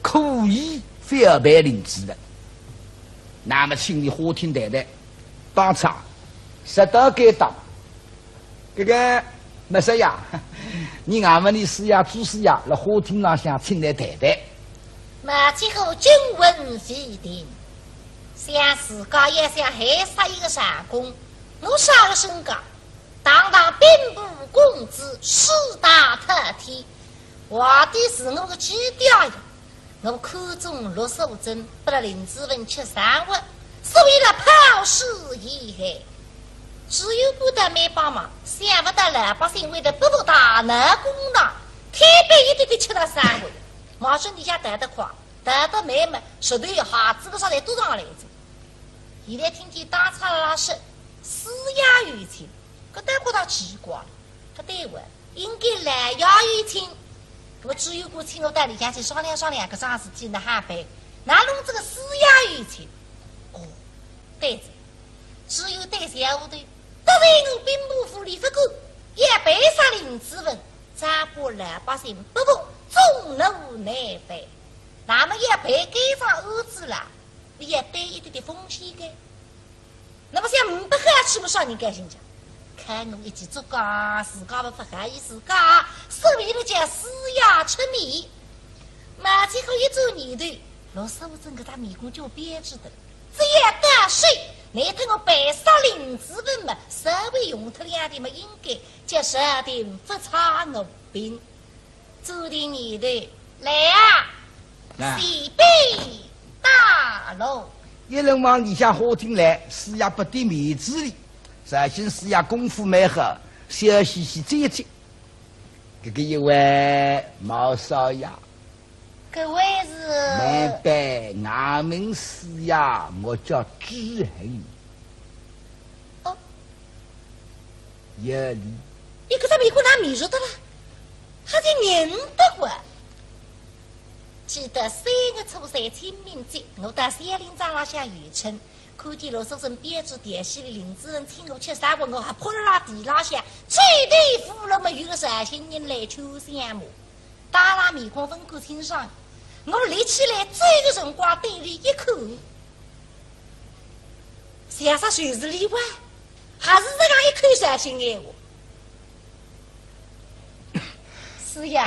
可以反白林子文。那么请伊花厅谈谈，当场实在该当。 搿个毛少爷，伲衙门里师爷、朱师爷辣花厅浪向请来谈谈。毛七虎惊魂未定，想自家要想害杀一个长工，我啥个身价？堂堂兵部公子，四大太监，皇帝是我个寄调呀。 我看中陆素贞，拨了林子文吃生活，所以了抛尸遗骸。知县官倒蛮帮忙，想勿到老百姓为了不服大闹公堂，推扳一点点吃到三回，毛主席里向逃得快，逃得慢嘛，舌头下子个啥侪嘟上来哉。现在听见当差老师师爷有请，搿倒觉得奇怪了，搿对勿？应该老爷有请，搿么知县官请我到里向去商量商量搿桩事体哪哈办，哪弄这个师爷有请？哦，对哉。 知县对小丫头，得罪我兵部府里勿过，要办杀林子文，再把老百姓不服，众怒难犯。那么要办该桩案子啦，你要担一点点风险个。那么像呒不好处么啥人高兴讲？看我一记竹篙，自家勿勿好意思讲，所以呢叫师爷出面。毛主席一转念头，陆素贞搿张面孔就标致得了。 只要到手，乃等我办杀林子文嘛，稍微用脱两钿嘛，应该叫朝廷勿差我兵。做定念头，来啊，来。随便打喽。一人往里向花厅来，师爷拨点面子哩，绍兴师爷功夫蛮好，笑嘻嘻站起。搿个一位毛少爷， 搿位是？难得衙门师爷，我叫知县。哦。有礼。伊搿只面孔哪面熟得啦？还是认得我。记得三月初三清明节，我到小林庄浪向游春，看见陆素贞标致调戏里林子文请我吃三回，我还扑辣地浪向，最对付了么有个绍兴人来求相骂。 当然面孔勿敢清爽，我立起来走个辰光对伊一看，像煞就是伊哇，还是搿样一口绍兴闲话。师爷，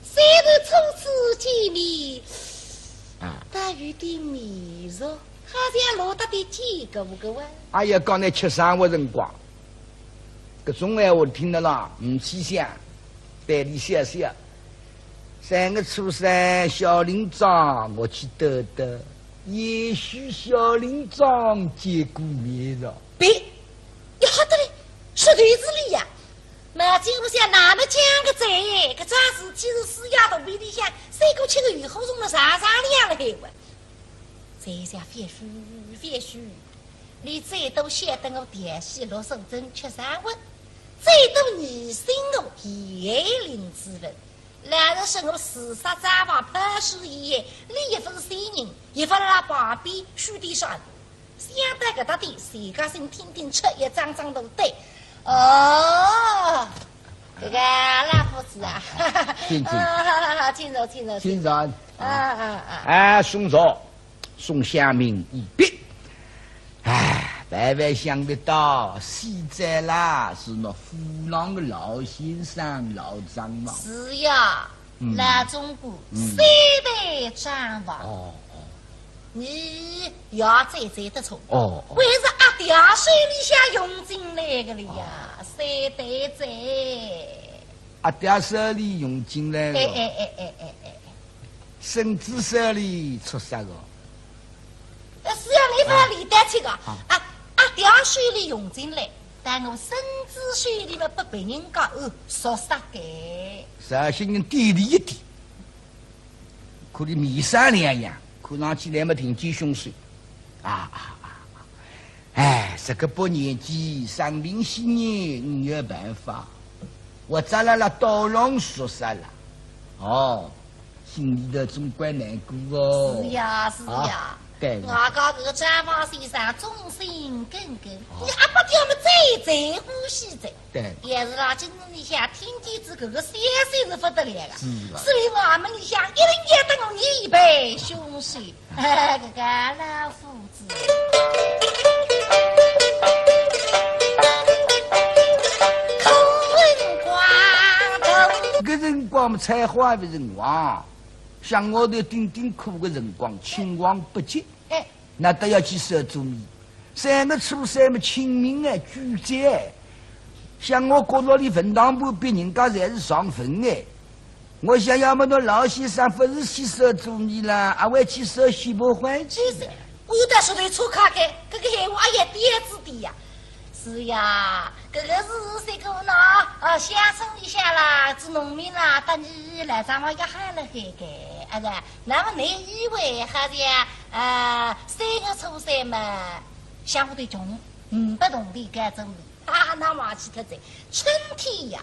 虽然初次见面，啊。但有点面熟，好像落搭点见过个哇。哎呀，刚才吃生活辰光， 搿种闲话听得啦，唔去想，对伊笑笑。三月初三，小林庄我去兜兜，也许小林庄见过面哉。别，要好得嘞，说对仔哩呀。毛主席哪能讲个哉？搿桩事体是师爷肚皮里向，三个吃个鱼火虫了，上上两了海哇。 在下或许或许，你最多晓得我调戏陆素贞吃生活，最多疑心我陷害林子文。老实说我自杀身亡，抛尸遗骸，你一份死人，一份辣旁边虚的上。想到搿搭点，自家心听听出一张张大胆。哦，搿个老夫子啊，请，请。啊，请坐，请坐，请坐。啊，啊，啊。哎，送坐。 送香茗一毕。哎，万万想不到，死者啦，是那府浪的老先生、老账房。是呀，嗯。老总管，嗯。三代账房。哦，哦。你也最最得宠。哦，哦。还是阿爹手里向用进来的了呀，哦。三代哉。阿爹手里用进来了。哎，哎，哎，哎，哎，哎。 孙子手里出杀个。呃，是要你勿要理得去个。啊。啊，阿爹手里用进来，但我孙子手里嘛，拨别人家哦，说杀个。绍兴人点伊一点，看伊面色两样，看上去来么挺见凶手。啊，啊，啊，啊。 哎，这个把年纪生病些年，你有办法。我咋啦啦刀郎说啥啦？哦，心里头总怪难过哦。是呀，是呀。啊，对。外加搿个账房先生忠心耿耿，哦。你阿爸爹么最最欢喜哉。对。也是啦，今日里向听见仔搿个消息是不得了个。是啊。所以衙门里向一定要等我一杯凶手。 哎，搿个老夫子。苦辰光头。搿辰光嘛，采花个辰光，像我头顶顶苦个辰光，青黄不接，哎。那都要去收租米。三月初三嘛，清明哎，举节。像我角落里坟堂旁边，人家侪是上坟哎。 我想要么侬老先生勿是去收租米啦，阿会去收西北欢喜的。我有点舌头抽卡开，搿个闲话阿要点子的呀。是呀，搿个是谁个呢？啊，乡村里向啦，做农民啦，搭你来张望要好了海个，啊是。那么你以为好像，呃，三月初三嘛，乡下头穷，五百铜钿该种的，啊，那忘记脱哉，春天呀，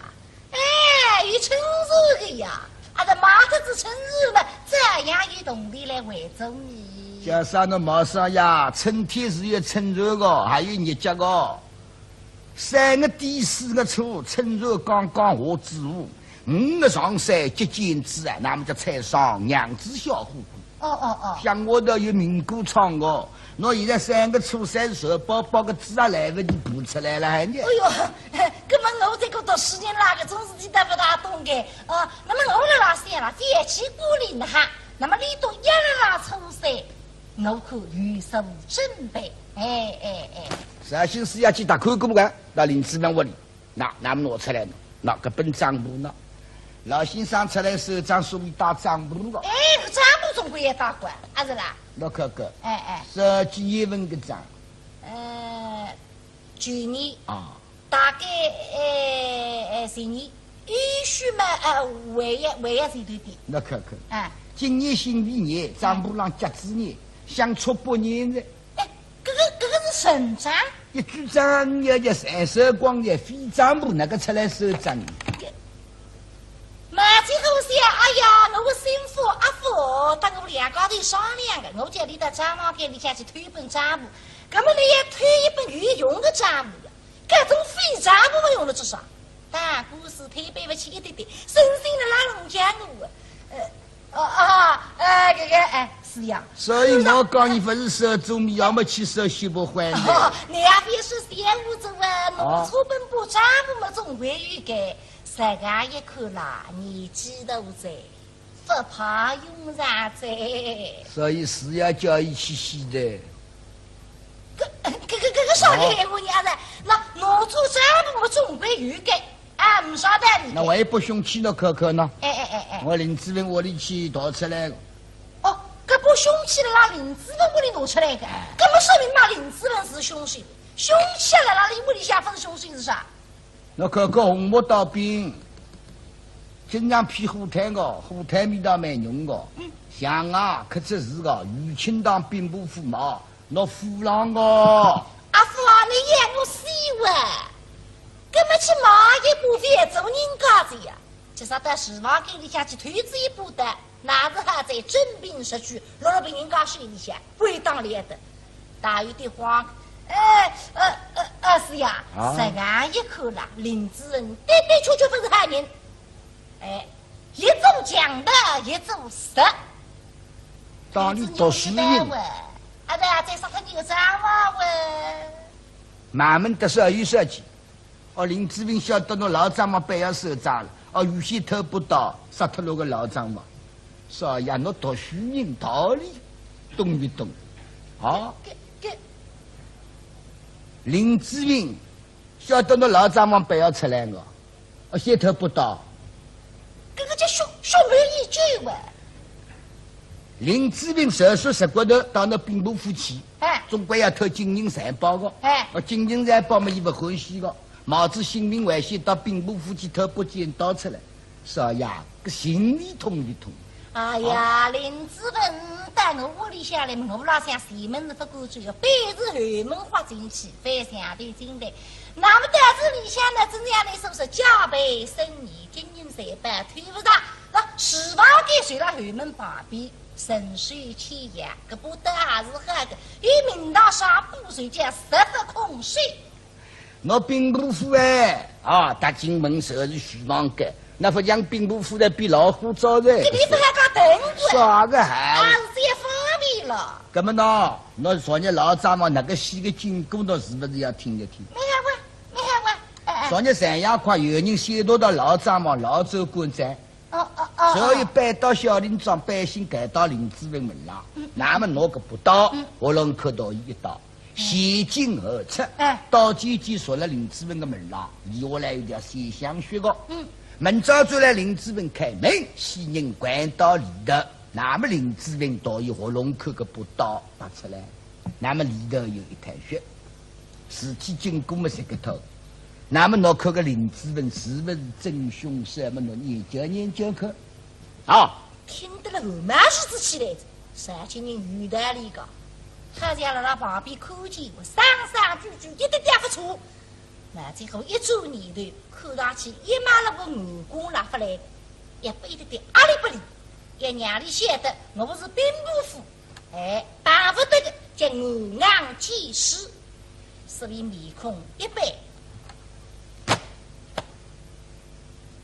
哎，有春蚕个呀，阿拉卖脱仔春蚕嘛，照样有铜钿来还债呢。叫啥呢，毛少爷？春天是有春蚕个，还有日脚个。三月底四月初，春蚕刚刚下仔窝，五月上山结茧子啊，那么叫采桑娘子笑呵呵。 哦哦哦。乡下头有名歌唱个，喏，现在三月初三是瘦包包个子啊，来不及孵出来了还呢。哎哟，搿么我这个读书人啦，搿种事体倒勿大懂个。哦，那么我辣辣想了，天气过冷了哈，那么你都要了啦初三，我可有所准备。哎哎哎。绍兴师爷去打开个么个，到林子文屋里。 那，那么拿出来呢，拿搿本账簿呢，老先生出来收账，所以带账簿个。哎，搿账簿总归要带个，阿是啦？喏，看看，哎哎，是几月份个账？呃，去年啊，大概，哎哎，前年，也许嘛，呃，还要，还要前头点。喏，看看，哎，今年辛未年，账簿浪甲子年，相差八年哉。 哎，搿个，搿个是存账？一句账要叫三手光也非账簿，哪个出来收账？马金虎想，哎呀，我心腹阿福搭我两家头商量个，我叫伊到账房间里向去偷一本账簿，搿么伊要偷一本有用个账簿呀，搿种废账簿用了做啥？ 打官司推扳勿起一点点，省心了拉拢讲我。呃，哦哦，呃，搿个，哎，是呀。所以我讲伊勿是收做米，要么去收西北欢的。哦，你也别说闲话子啊，哦，我出本簿账簿么总归有个，实梗一看啦，年纪大哉。 勿派用场哉。所以是要叫伊去死的。搿，搿，搿，搿个啥个闲话呀？哦，那拿出账簿么总归有个，啊，勿晓得你。那我一把凶器拿看看呢？哎，哎，哎，哎。我林子文屋里去盗出来个。哦，搿把凶器辣林子文屋里拿出来个，哎，搿么说明嘛，林子文是凶手。凶器辣辣伊屋里向，勿是凶手是啥？ 喏，看看红木刀柄，经常劈火炭个，火炭味道蛮浓个。嗯。像啊，刻出字个，余庆堂兵部府嘛，喏，府浪个。阿福啊，你要我死哇？搿么去买一把饭做人家子呀？就说到厨房间里向去偷仔一把刀， 那是还在真凭实据，落了别人家手里向，归当来的，大有点慌。哎，呃，呃，呃，是呀，啊，实梗一看啦，林子文的的确确勿是好人。哎，一做强盗，一做贼。当你读书人，啊，对啊，再杀脱你个账房喂。慢慢的说，有说起。 哦，林子文晓得喏老账房板要收账了，哦，预先偷把刀，杀脱了个老账房。少爷，喏读书人道理懂勿懂？啊？搿，搿，林子文晓得喏老账房板要出来个，哦，先偷把刀。搿个叫血，血满衣袖喂。林子文手手实骨头到喏兵部府去，哎，总归要偷金银财宝个。哎，哦，金银财宝嘛，伊勿欢喜个。 冒仔性命危险到兵部府去偷把尖刀出来，少爷，搿心里痛勿痛？哎呀，啊，林子文到我屋里向来，我辣想前门是勿敢走个，板是后门豁进去，翻墙头进来。那么到仔里向呢，真正来说是戒备森严，金银财宝偷勿着，那厨房间就辣后门旁边，顺手牵羊，搿把刀还是好个，有名堂上把手叫十分空手。 喏兵部府哎，啊，踏进门就是厨房间，喏勿像兵部府的比老虎灶的。搿地方还讲等过。啥个还？啊，是也方便了。搿么喏，喏昨日老账房哪个死个经过，喏是勿是要听一听？没有啊，没有啊。哎，哎。昨日三夜快有人先到到老账房老走官哉。 哦，哦，哦，所以哦。搬到小林庄，百姓赶到林子文门浪，嗯。那么拿个把刀，嗯。喉咙口刀一刀，嗯。前进后出，哎。刀尖尖戳了林子文个门浪，留下来一条鲜香血个。嗯。明朝转来林子文开门，死人掼到里头，那么林子文到伊喉咙口个把刀拔出来。那么里头有一滩血，事体经过么是搿套。那么侬看个林子文是勿是真凶手么？侬研究研究看。啊，听得了汗毛竖仔起来哉，绍兴人有道理个，好像辣辣旁边看见，声声句句一点点勿错。 那最后一转念头，看上去一马路个眼光拉勿来，一百一点点阿里不里，要让伊晓得我是兵部府，哎，办勿得个，叫我硬见势，所以面孔一板。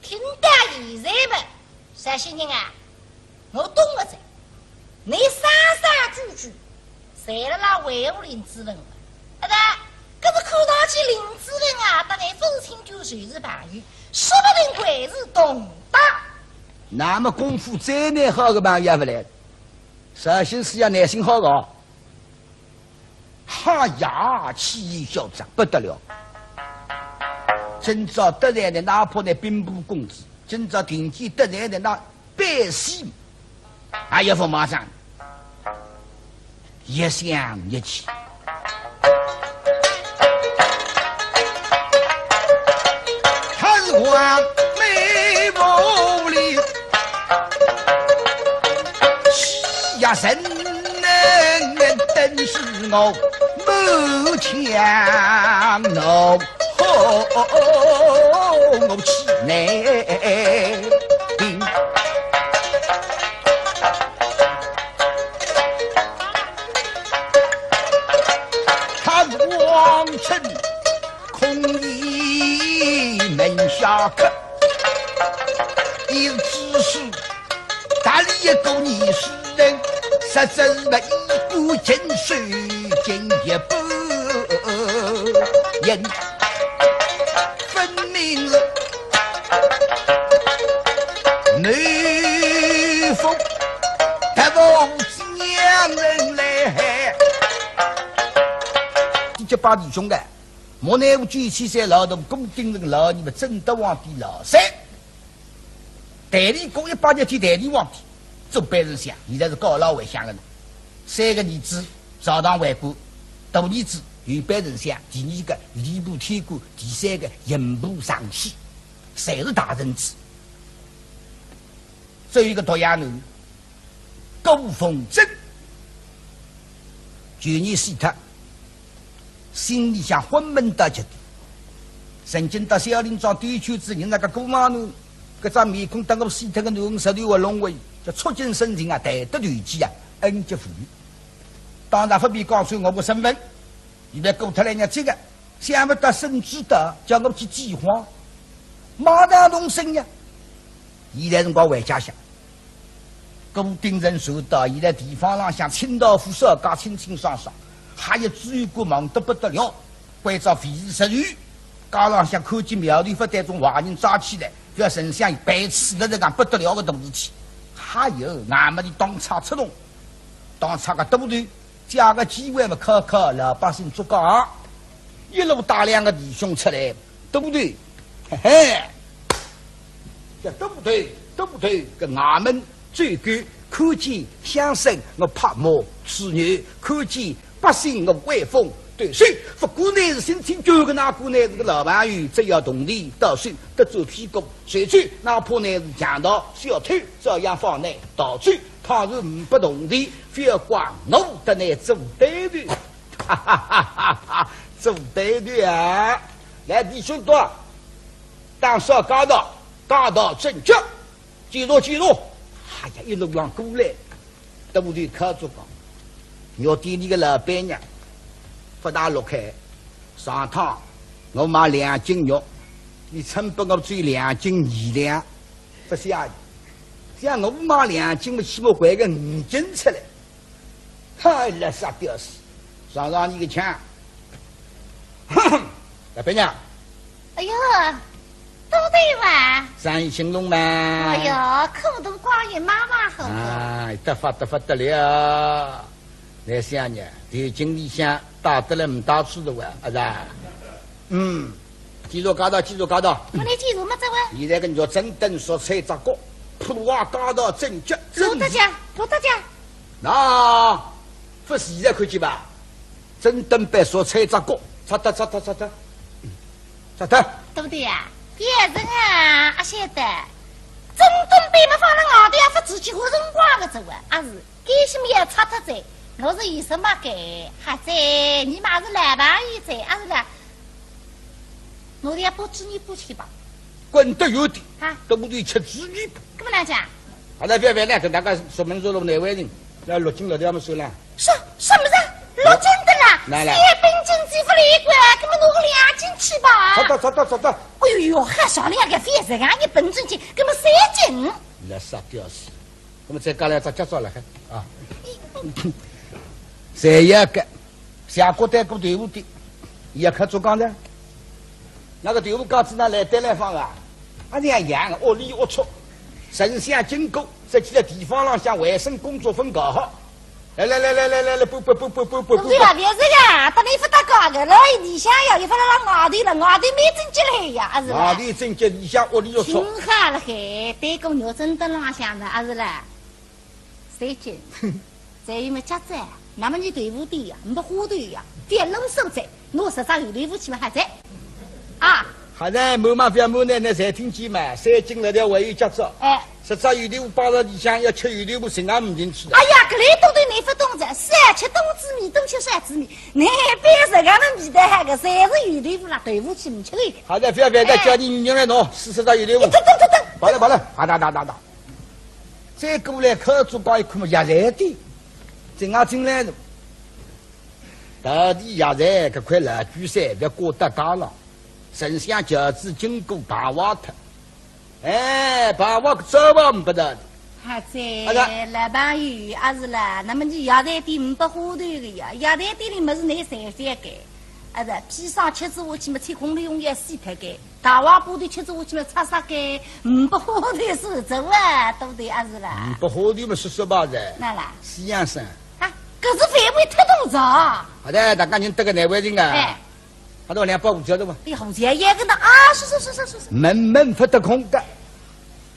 听到现在么，绍兴人啊， 我懂了哉，侬声声句句，侪辣辣维护林子文嘛。阿对，搿是看上去林子文啊，搭侬勿是亲眷就是朋友，说不定还是同党。那么功夫再难好个朋友也勿来，绍兴师爷耐心好个哦。 哈呀，气焰嚣张不得了。今朝得罪的哪怕那兵部公子，今朝听见得罪的那百姓，哎呀，勿马上，一想一气。他是黄眉毛里，气呀人 等是我满腔怒火，我气馁。他王臣空倚门下客，一只是 大理一个女诗人，实则是一个禽兽，进一步人分明是内服，特务娘人来害。第七八弟兄的，莫奈何九千岁老大，顾鼎臣老二么，正德皇帝老三。 代理过一百日天代理皇帝，做班丞相，现在是告老还乡的呢。三个儿子朝堂为官，大儿子有班丞相，第二个吏部天官，第三个刑部尚书，侪是大臣子。只有一个独养囡，顾凤珍，旧年死脱。 心里向昏闷到极点。曾经到小林庄兜一圈子，人家个姑妈呢，搿张面孔搭我死脱个囡儿实头活龙活，叫触景生情啊，弹得投机啊，恩结父女。当然勿便讲出我个身份，现在过脱来人家急个，想勿到孙子到，叫我去祭荒，马上动身呀。现在辰光回家乡， 顾鼎臣说到现在地方浪向清道夫少家清清爽爽，还有知县官忙得不得了，关照费事十余，街浪向看见苗头勿对，种坏人抓起来，覅丞相办事了，这样不得了个大事体。还有俺们的当差出动，当差个都头 借个机会嘛，考考老百姓作梗，一路带两个弟兄出来，都头，嘿嘿，这都头，都头，搿衙门最高，看见乡绅我拍马吹牛，看见百姓我威风。对，是，不管你是心情高个，哪个呢，这个老朋友，只要铜钿到手，得做屁股，谁去，哪怕你是强盗小偷，照样放你逃走。 倘若呒不铜钿，覅怪我搭你做对头。哈哈哈哈哈，做对头啊！来，弟兄多，打扫街道，街道整洁，记住，记住。哎呀，一路浪过来，都头靠着讲，肉店里个老板娘，勿大落开。上趟我买两斤肉，伊称拨我只有两斤二两。 勿是啊，像我买两斤么，起码还个五斤出来。嗨，垃圾屌丝，尝尝你个腔。哼哼，老板娘。哎哟，都对哇？生意兴隆嘛？哎哟，苦大光也马马虎虎。哎，得法得法得了。来想呢，头颈里向带得来呒带处的哇，阿是啊？嗯。 记住街道，记住街道。我来记住么，这位。现在个肉整顿熟菜只角，铺啊街道整洁，整齐。罗大姐，罗大姐。那，勿是现在看见吧？真等板说拆只角，拆脱，拆脱，拆脱，拆脱。对不对呀？别人啊，阿晓得，真等板嘛放辣外头也勿止几化辰光个，这个阿是该些么要拆脱哉，我是有什么个？还在，你嘛是老朋友哉，阿是啦？我要不知你不去吧。滚得远点，啊？都不对吃猪肉吧。搿么哪讲？阿拉覅覅呢，跟大家说明说了难为情，那落井落条么算了。什什么人？落井的啦？哪来？三本经济勿来一关，搿么拿个两斤去吧。好的，好的，好的。哎呦，还少两个覅实梗，一本正经，搿么三斤。那啥屌丝，那么再加来只脚爪了还啊？谁也个，下锅带过豆腐的，也看做讲的。那个豆腐讲起那来带来放啊，啊，这样养，屋里龌龊，丞相经过，这几个地方浪向卫生工作分搞好。来来来来来来来，不不不不不不不不。对啊，别这个，等你不打搞个，老一里向呀，一发了外头了，外头没正经来呀，阿是啦？外头正经，里向屋里龌龊。挺好了嘿，对个肉真的浪向的，阿是啦？三斤，再有么加子，那么你豆腐店呀，没花头呀，店弄收着，拿十只油豆腐去嘛还在。啊，还在满嘛覅满呢，那侪听见嘛，三斤辣条还有加子。哎。十只油豆腐摆到里向要吃油豆腐，心也没进去了。哎呀，搿里多的你不懂的，少吃多滋味，多吃少滋味，那边是俺们味道好个，侪是油豆腐啦，豆腐去没吃个。好的，覅覅，再叫你女人来弄，四十只油豆腐。等等等等，跑了跑了，哒哒哒哒哒。再过来，看做讲一看嘛，药材店，进啊进来了。到底药材搿块老鬼山，覅挂搭界了。丞相轿子经过，排坏脱。哎，排坏早晚勿得。还在，哎呀，老朋友，阿是啦，那么你药材店没花头个呀，药材店里么是拿三三个，阿是，砒霜吃仔下去么，七孔流脓也死脱个。 大王把头吃仔下去么，擦擦个，嗯，不好的事，这啊，对不对啊？是啦。嗯，不好的么，说说吧噻。哪啦？西洋参。啊，搿是范围太大哉。好的，大家人得个难为情啊。哎。好的，两百五十的嘛。哎，好像也跟他啊，是是是是是是。门门不得空的，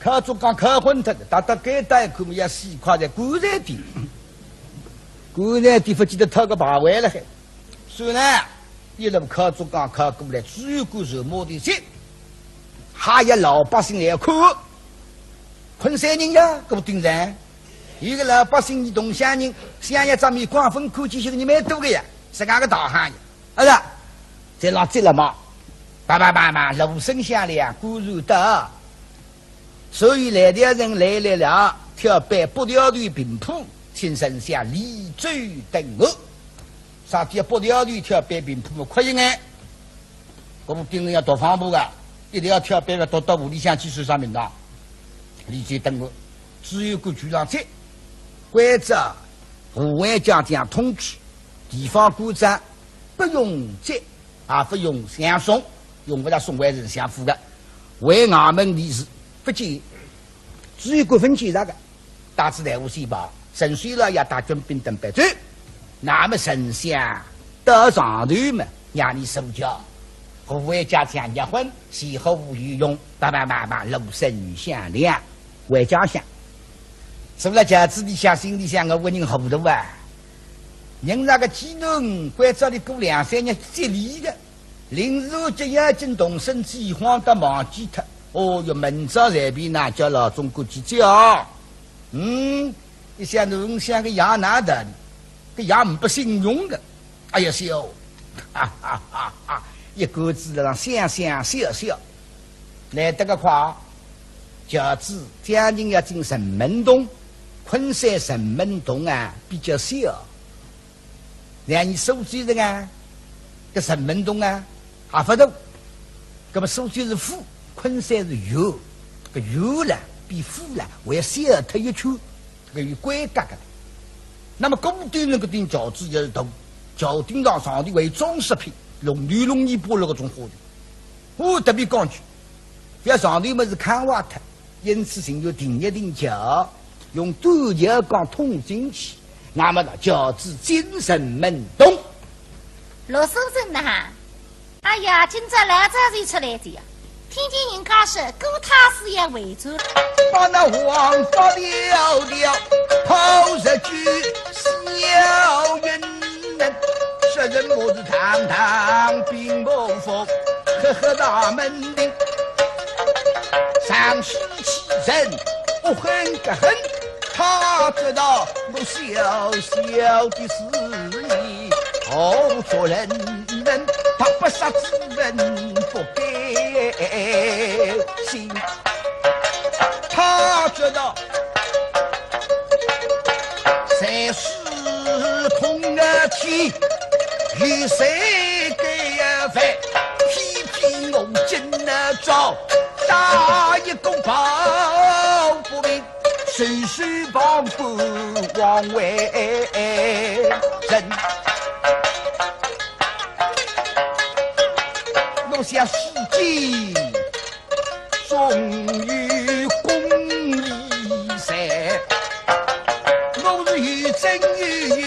靠做讲靠昏脱的，大大概带口么要死快在棺材底，棺材底不记得讨个排位了还。 算了，一路靠做讲靠过来，只有个是没得事，还有老百姓来看。昆山人呀，搿么顶然，有个老百姓，你同乡人，想要咱们光分看见些个人蛮多个呀，是搿个大行业，是吧？在那接了嘛，叭叭叭叭，锣声响了呀，果然到。 所以来的人来来了，挑摆八条头平铺，请丞相立酒等候。啥体八条头挑摆平铺么？快一眼，搿部兵人要读方部个，一定要挑摆个读到屋里向去算啥名堂。立酒等候，只有个局长在，关照护卫将将通知，地方官长不用接。 也勿用相送，用勿着送回丞相府个。回衙门里是勿见，只有个分见着个，带仔队伍先跑，陈水老爷带军兵等摆走。那么丞相到上头么，让你坐轿，护卫家将热昏，随后无有用，叭叭叭叭，锣声响亮，回家乡。坐了轿子里向，心里向我个人糊涂啊，人那个激动，关照里过两三日接礼个。 临时接要紧动身，饥荒得忘记脱。哦哟，明朝随便哪叫老总管去接啊。嗯，一想侬想个爷哪得，个爷唔不信用个。哎呀，笑，哈哈哈哈，一个子上想想笑笑，来得个快。轿子将近要进城门洞，昆山城门洞啊，比较小。 让你苏州人啊，搿城门洞啊，还勿大。搿么苏州是府，昆山是县，搿县啦，比府啦，还要小脱一圈，搿有规格个。那么古代人搿顶轿子也是大，轿顶上上头还有装饰品，龙头龙尾摆了搿种花头。我特别讲究，覅上头么是看坏脱。 因此，寻有定一定轿，用短轿讲通进去，那么呢，轿子进城门洞。罗素贞呐，哎呀，今朝老早就出来的呀，听见人家说，顾太师爷回转。把那黄发条条抛出去，小人们人我是堂堂兵部府，赫赫大门庭，上书其人，我很个很，他知道我小小的事，你何做人人，他不杀之恩不该心。他知道 谁是通了天，与谁给呀犯，偏偏我今朝打一个抱不平，谁是抱不王为人。我想世间 终于功利在，我是有真有名，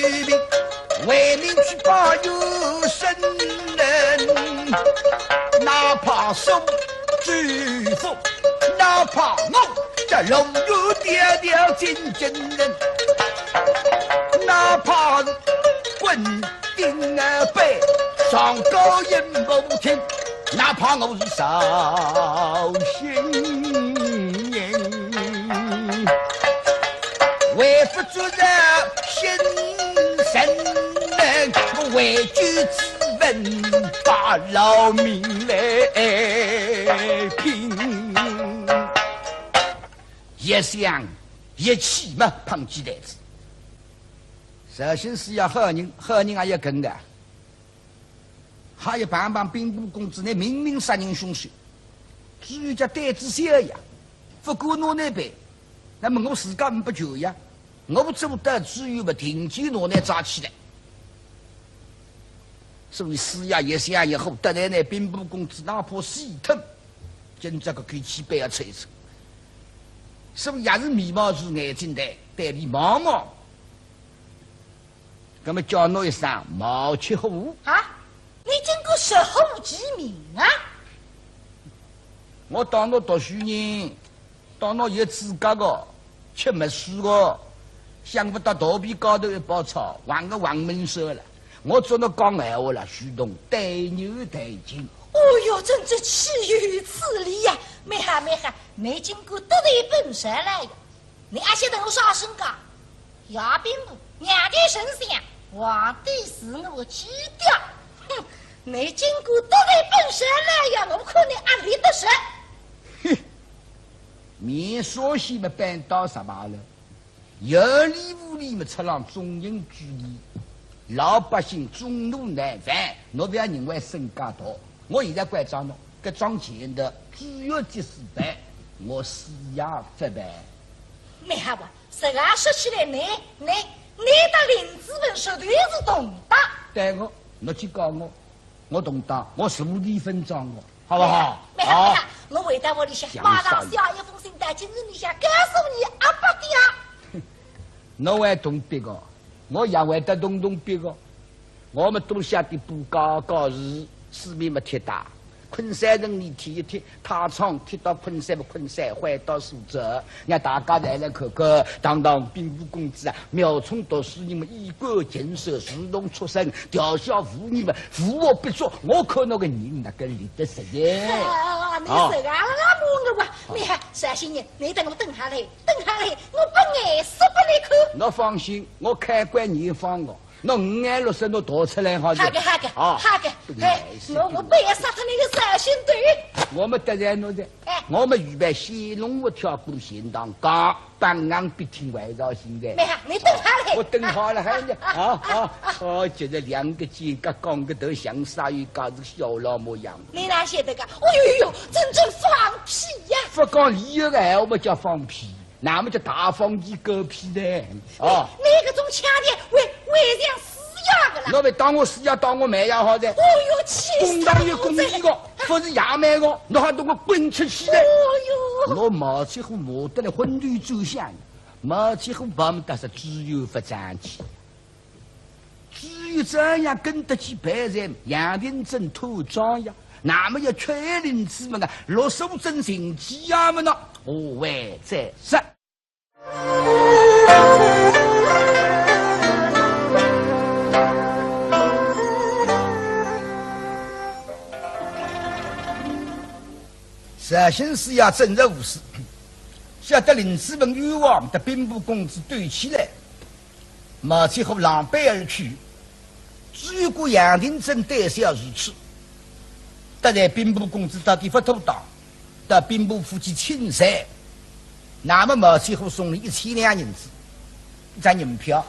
为民去把有生人，哪怕受祝福，哪怕我这龙游貂貂进京人，哪怕是滚 顶啊背，上高音不听，哪怕我是绍兴人，为不做这新人，我为救子文把老命来拼。一想一气嘛，碰鸡蛋子。绍兴是要好人，好人也要跟的。 还有碰碰兵部公子，你明明杀人凶手，知县叫胆子小呀，不敢拿你办，那么我自家呒不救呀，我做得知县嘛，定然拿你抓起来。所以师爷也想也好，得罪那兵部公子，哪怕死脱，今朝个口气板要吹出。所以也是眉毛竖眼睛的，对伊望望。 那么叫侬一声毛七虎。啊，你竟敢直呼其名啊？我当侬读书人，当侬有资格个，吃墨水个，想不到肚皮高头一包草，横个横门首了。我做侬讲闲话了，许东对牛弹琴。哦哟，真正岂有此理呀！蛮好，蛮好，你竟敢得罪本少爷呀！ 你阿晓得我啥身价？爷兵部，娘的丞相，皇帝是我基调。哼，你竟敢得罪本少爷呀，我看你阿立得住。哼，面上些么板到啥罢了，有理无理么出浪众人之理，老百姓众怒难犯，侬不要认为身价大。 我现在关照侬，搿桩钱的主要就是办，我师爷勿办。蛮好啊，实梗说起来，你，你，你搭林子文说的是同党。对个，侬去告我，我同党，我实力分赃个，好不好？蛮好，好。蛮好，我回到屋里向，马上写一封信到京城里向，告诉你阿伯的啊。侬还懂别个？ 我也会得动动笔个。我们都晓得不搞搞事，四面么贴大，昆山城里贴一贴，太仓贴到昆山么昆山，回到苏州，让大家来来看看，堂堂兵部公子啊，冒充读书人么衣冠禽兽，士农畜生，调笑妇女么无恶不作，我看那个人那个立得实在。啊，你啊。实梗啦，我个哇，你看，绍兴人，你等我等下来，等下来，我把颜色拨你看。侬放心， 我开关严防个，侬五颜六色侬逃出来好的。好个，好个，啊，好个，哎，我，我不要杀脱你个绍兴头。我们得罪侬的，哎。我们预备先弄我跳过钱塘街，板硬笔挺外绕现在。没有，你等下来。我等好了，还有呢，啊，啊，啊，哦，就是两个肩胛，光个头像啥有家是小老模样。你哪晓得个？哦哟哟哟，真正放屁呀！不讲理由个闲话叫放屁。 那么就大放你狗屁嘞！哦。你搿种腔调，会，会像师爷个啦。侬别当我师爷，当我妹也好的。哦哟，气死我了！公堂有公义个，不是爷妹个，侬还等我滚出去的。哦哟。我毛七虎骂得来昏头转向，毛七虎把我们打是只有不争气。 只有这样跟得起白人杨廷珍拖庄呀，那么要劝林子文啊，落手真情急呀么呢，何为这事？绍兴师爷正直无私，晓得林子文冤枉，搭兵部公子对起来，毛七虎狼狈而去，只有个杨廷珍胆小如鼠，搭在兵部公子到底勿妥当，到兵部府去请罪。那么毛七虎送伊一千两银子，一张银票，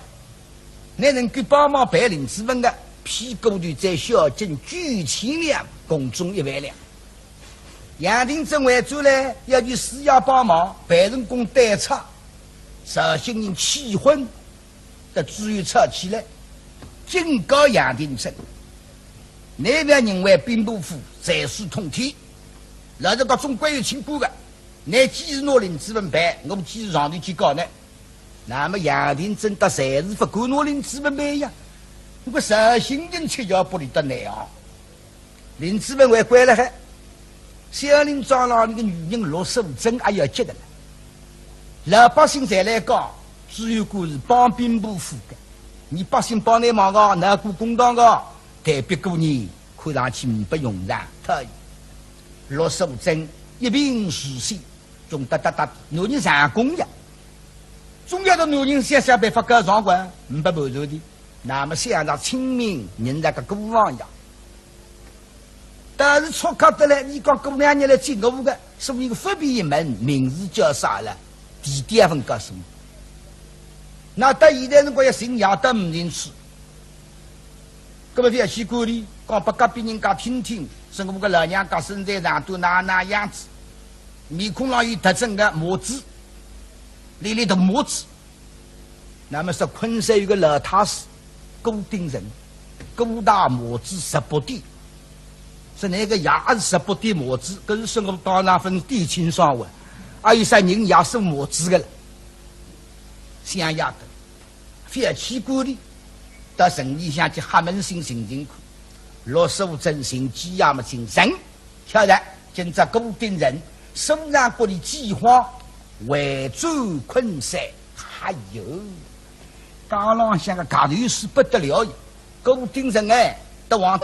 倷能够帮忙办林子文个，屁股头再孝敬九千两，共总一万两。 杨廷珍回转来，要求师爷帮忙，办成功对簿，绍兴人气昏，搭知县吵起来，警告杨廷珍，倷覅认为兵部府才疏通天，老实讲总归有清官个，倷几时拿林子文办，我几时上头去告倷。那么杨廷珍搭才是勿敢拿林子文办呀，我绍兴人七窍不离得难啊。 林子文还关辣海，小林庄浪里个女人陆素贞也要急得了。老百姓侪来讲，知县官是帮兵部府个，倷百姓帮倷忙个，拿过公堂个，但别个人看上去呒不用场，讨厌。陆素贞一贫如洗，穷得搭搭，男人上供呀，总要搭男人想想办法告状个，呒不盘缠的。 那么想着清明，人家个过往呀，但是错开得来，倷讲过两日来见我个，所以个勿便一问，名字叫啥了，地点也勿告诉我。那到现在辰光要寻也到呒寻处，搿么覅去管伊，讲拨隔壁人家听听，说我个老娘家身材长短哪哪样子，面孔浪有特征个麻子，里里头麻子。 那么说昆山有个老太师，顾鼎臣，顾大麻子十八点，说倷个爷也是十八点麻子，搿是说我当场分点清爽哇，还有啥人也是麻子个了，想也得，覅去管伊，到城里向去瞎问讯寻寻看，陆素贞寻几夜么寻着。 晓得，今朝顾鼎臣，苏常国的饥荒，回转昆山，哎哟，街浪向个街头水勿得了呀，顾鼎臣哎，得往。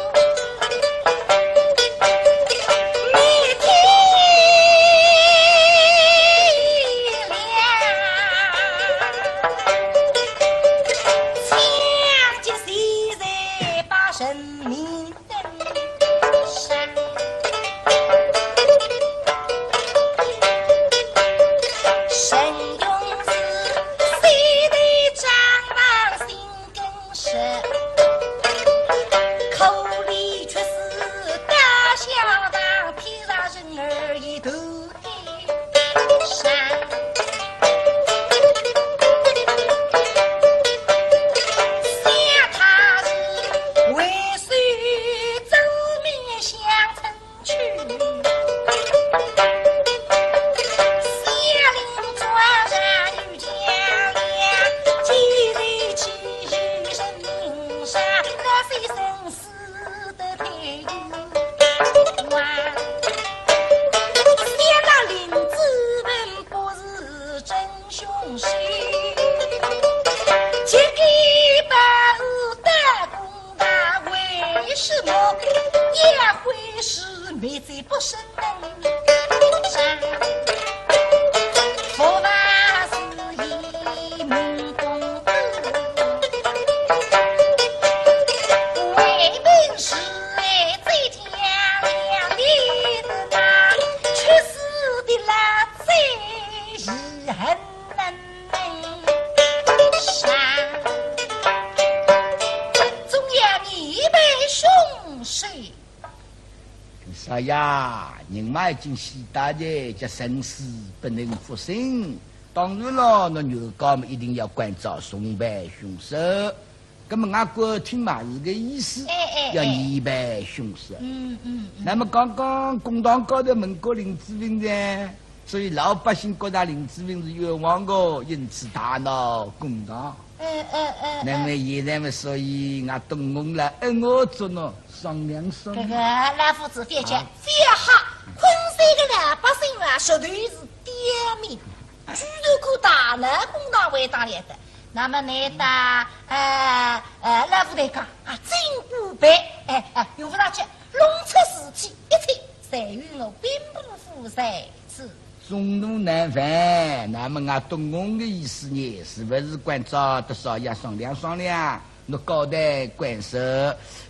少爷，人嘛已经死脱哉，叫生死不能复生。当然了，倷原告嘛一定要关照从办凶手。 那么外国听嘛是个意思，哎，哎，要严办凶手。嗯，嗯，嗯。那么刚刚公堂高头问过林子文哉，所以老百姓觉得林子文是冤枉的，因此大闹公堂。哎，哎，哎，哎。那么现在嘛，所以我懂我了，哎，我做喏，商量商量。搿个老夫子覅急，啊。覅吓，昆山个老百姓啊，绝对是刁民。 居然敢大闹公堂为当来的。那么倷搭，呃，呃，老夫台讲，啊，真过分，哎，哎，用勿着急，弄出事体，一切但愿我兵部府在此。中途难返，那么我懂侬个意思呢，是勿是？关照搭少爷商量商量，拿高抬贵手，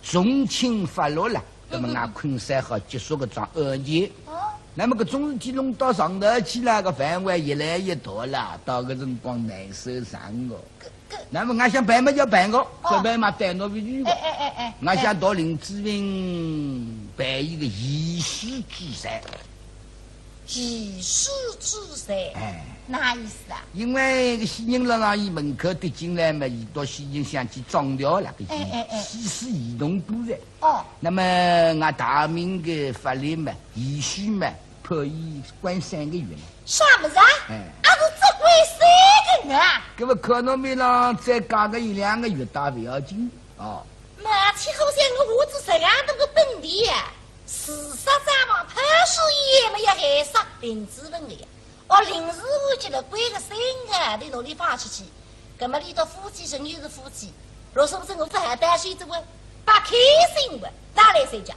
从轻发落了，那么我昆山好结束搿桩案件。哦。那么搿种事体弄到上头去了，搿范围越来越大了，到搿辰光难收场哦。搿 那么我想办嘛就办个，哦。搿办嘛带侬回去个。哎，哎，哎，哎。我想到林子文办一个移尸之罪。移尸之罪？哎。哪意思啊？因为个死人辣辣伊门口跌进来嘛，伊到死人想去装掉了，搿个，哎，哎，哎。死尸移动过来。哦。那么我大明个法律嘛，移尸嘛， 判伊关三个月呢。啥物事啊？哎。阿是只关三个月啊？搿么看侬面浪再加个一两个月倒勿要紧哦。毛七虎想我花仔实梗大个本钿啊，自杀账房判死也没有害死林子文个呀。哦，临时我觉得关个三个月，侬拿伊放出去， 搿么伊搭夫妻，陈玉是夫妻，若是勿是我勿还担心，这个白开心个，哪来三家？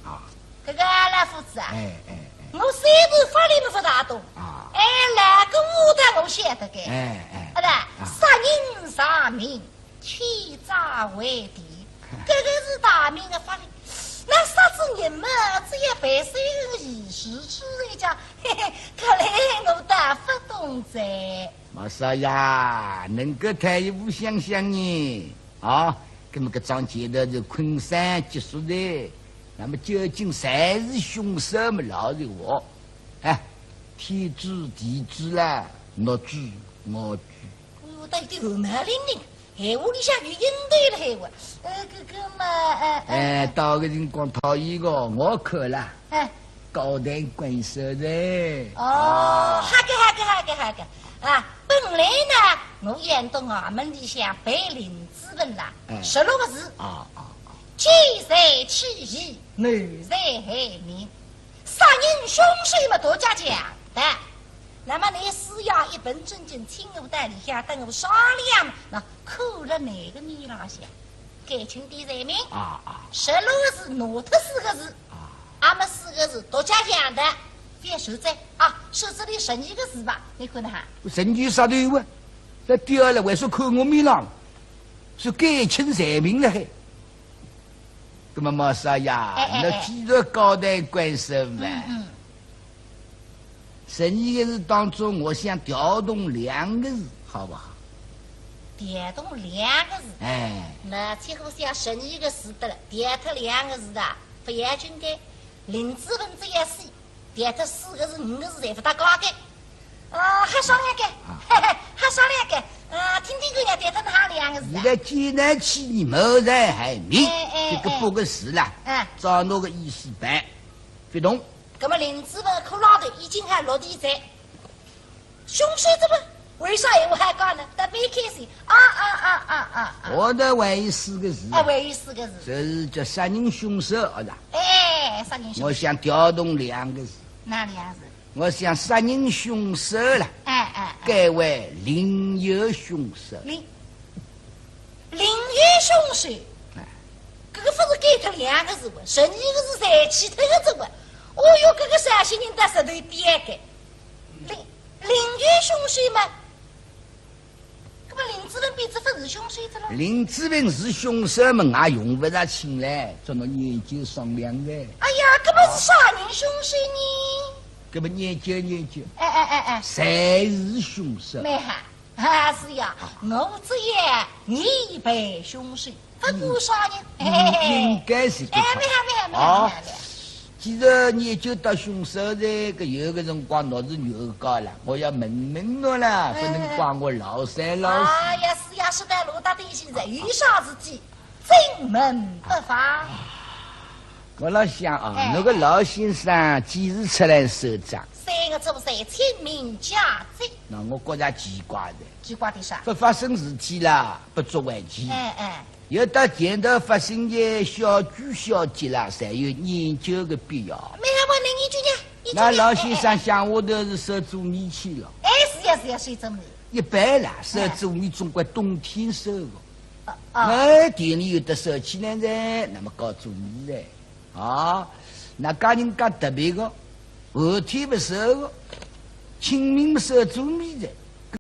啊。搿个老夫子啊，哎，哎，哎。我虽然法律勿大懂，啊。哎，哪个我倒我晓得个。哎，哎，阿拉，啊。杀人偿命，欠债还田，搿个是大明个法律。那杀仔人嘛，只要赔三个月，移尸之罪讲，嘿嘿，搿来我倒勿懂哉。 毛少爷，能够退一步想想呢？啊，搿么搿桩案头是昆山结束的，那么究竟谁是凶手么？老实话，哎，天知地知啦，侬知我知。哦哟，倒有点汗毛凛凛，闲话里向有音头了，闲话。呃，搿个嘛，呃，呃，哎，到个辰光讨一个，我看啦。哎。 高抬贵手哉。哦，啊。好个，好个，好个，好个。啊，本来呢，我也到衙门里向陪林子文啦，哎。十六个字。啊，啊，啊。见财起意，谋财害命。杀人凶手么大家讲的。那么你是要一本正经请我到里向搭我商量，那看了哪个面浪向？ 减轻点罪名。啊，啊。十六个字，拿脱四个字。啊。阿么四个字，大家讲的，覅说哉啊，说这里十二个字吧，你看看。十二啥头啊？搿第二了，为啥看我面浪？是减轻罪名了嘿。搿么毛少爷，哎，哎，哎。那既然高抬贵手嘛，嗯，嗯。 十二个字当中，我想调动两个字，好不好？调动两个字？哎。那几乎像十二个字得了，调脱两个字的，勿要紧个。林子文这样死，调脱四个字、五个字侪勿搭界个。啊，还商量个，啊。嘿嘿，还商量个。啊，听听看呀，调脱哪两个字啊？现在既然起意谋财害命，哎，哎，这个八个字啦，哎。照侬个意思办，勿动。 搿么林子文骷髅头已经还落地哉，凶手怎么为啥闲话还讲呢？特别开心。啊，啊，啊，啊，啊，啊。我的还有四个字。哎，还有四个字。就是叫杀人凶手，好的。哎，杀人凶手。我想调动两个字。哪两个字？我想杀人凶手了，哎，哎，哎。改为另有凶手。另 另有凶手。哎。搿个勿是改脱两个字哇，十二个字侪去脱个字哇。哦哟，搿个绍兴人搭舌头点个。另，另有凶手嘛？搿么林子文变仔勿是凶手哉咯？林子文是凶手嘛，也用勿着请来，做侬研究商量个。哎呀，搿么是啥人凶手呢？搿么研究研究，哎，哎，哎，哎。谁是凶手？蛮好。 啊，是呀，我只要严办凶手，勿管啥人，嗯，嘿嘿嘿。应该是搿种。哎，蛮好，蛮好，蛮好，哦，蛮好，蛮好。既然研究到凶手哉，搿有个辰光侬是原告了，我要问问侬了，哎。勿能怪我老三老四。哎呀，是呀，是个罗大弟现在有啥事体，尽问不妨。我老想啊，哎。侬个老先生几时出来收账？三月初三清明佳节。 那我觉着奇怪的。奇怪的啥？勿发生事体啦，不足为奇。哎，哎。要到前头发生的小鬼小节啦，才有研究的必要。没有，我能研究呢，研究呢。那老先生乡下头是收做米去了。哎，是呀，是呀，收做米。一般啦，收做米总归冬天收的。哦，哦。哎，田里有得收起来哉，那么搞做米哉。 啊，那家人家特别个，后天勿烧个，清明勿烧做米的。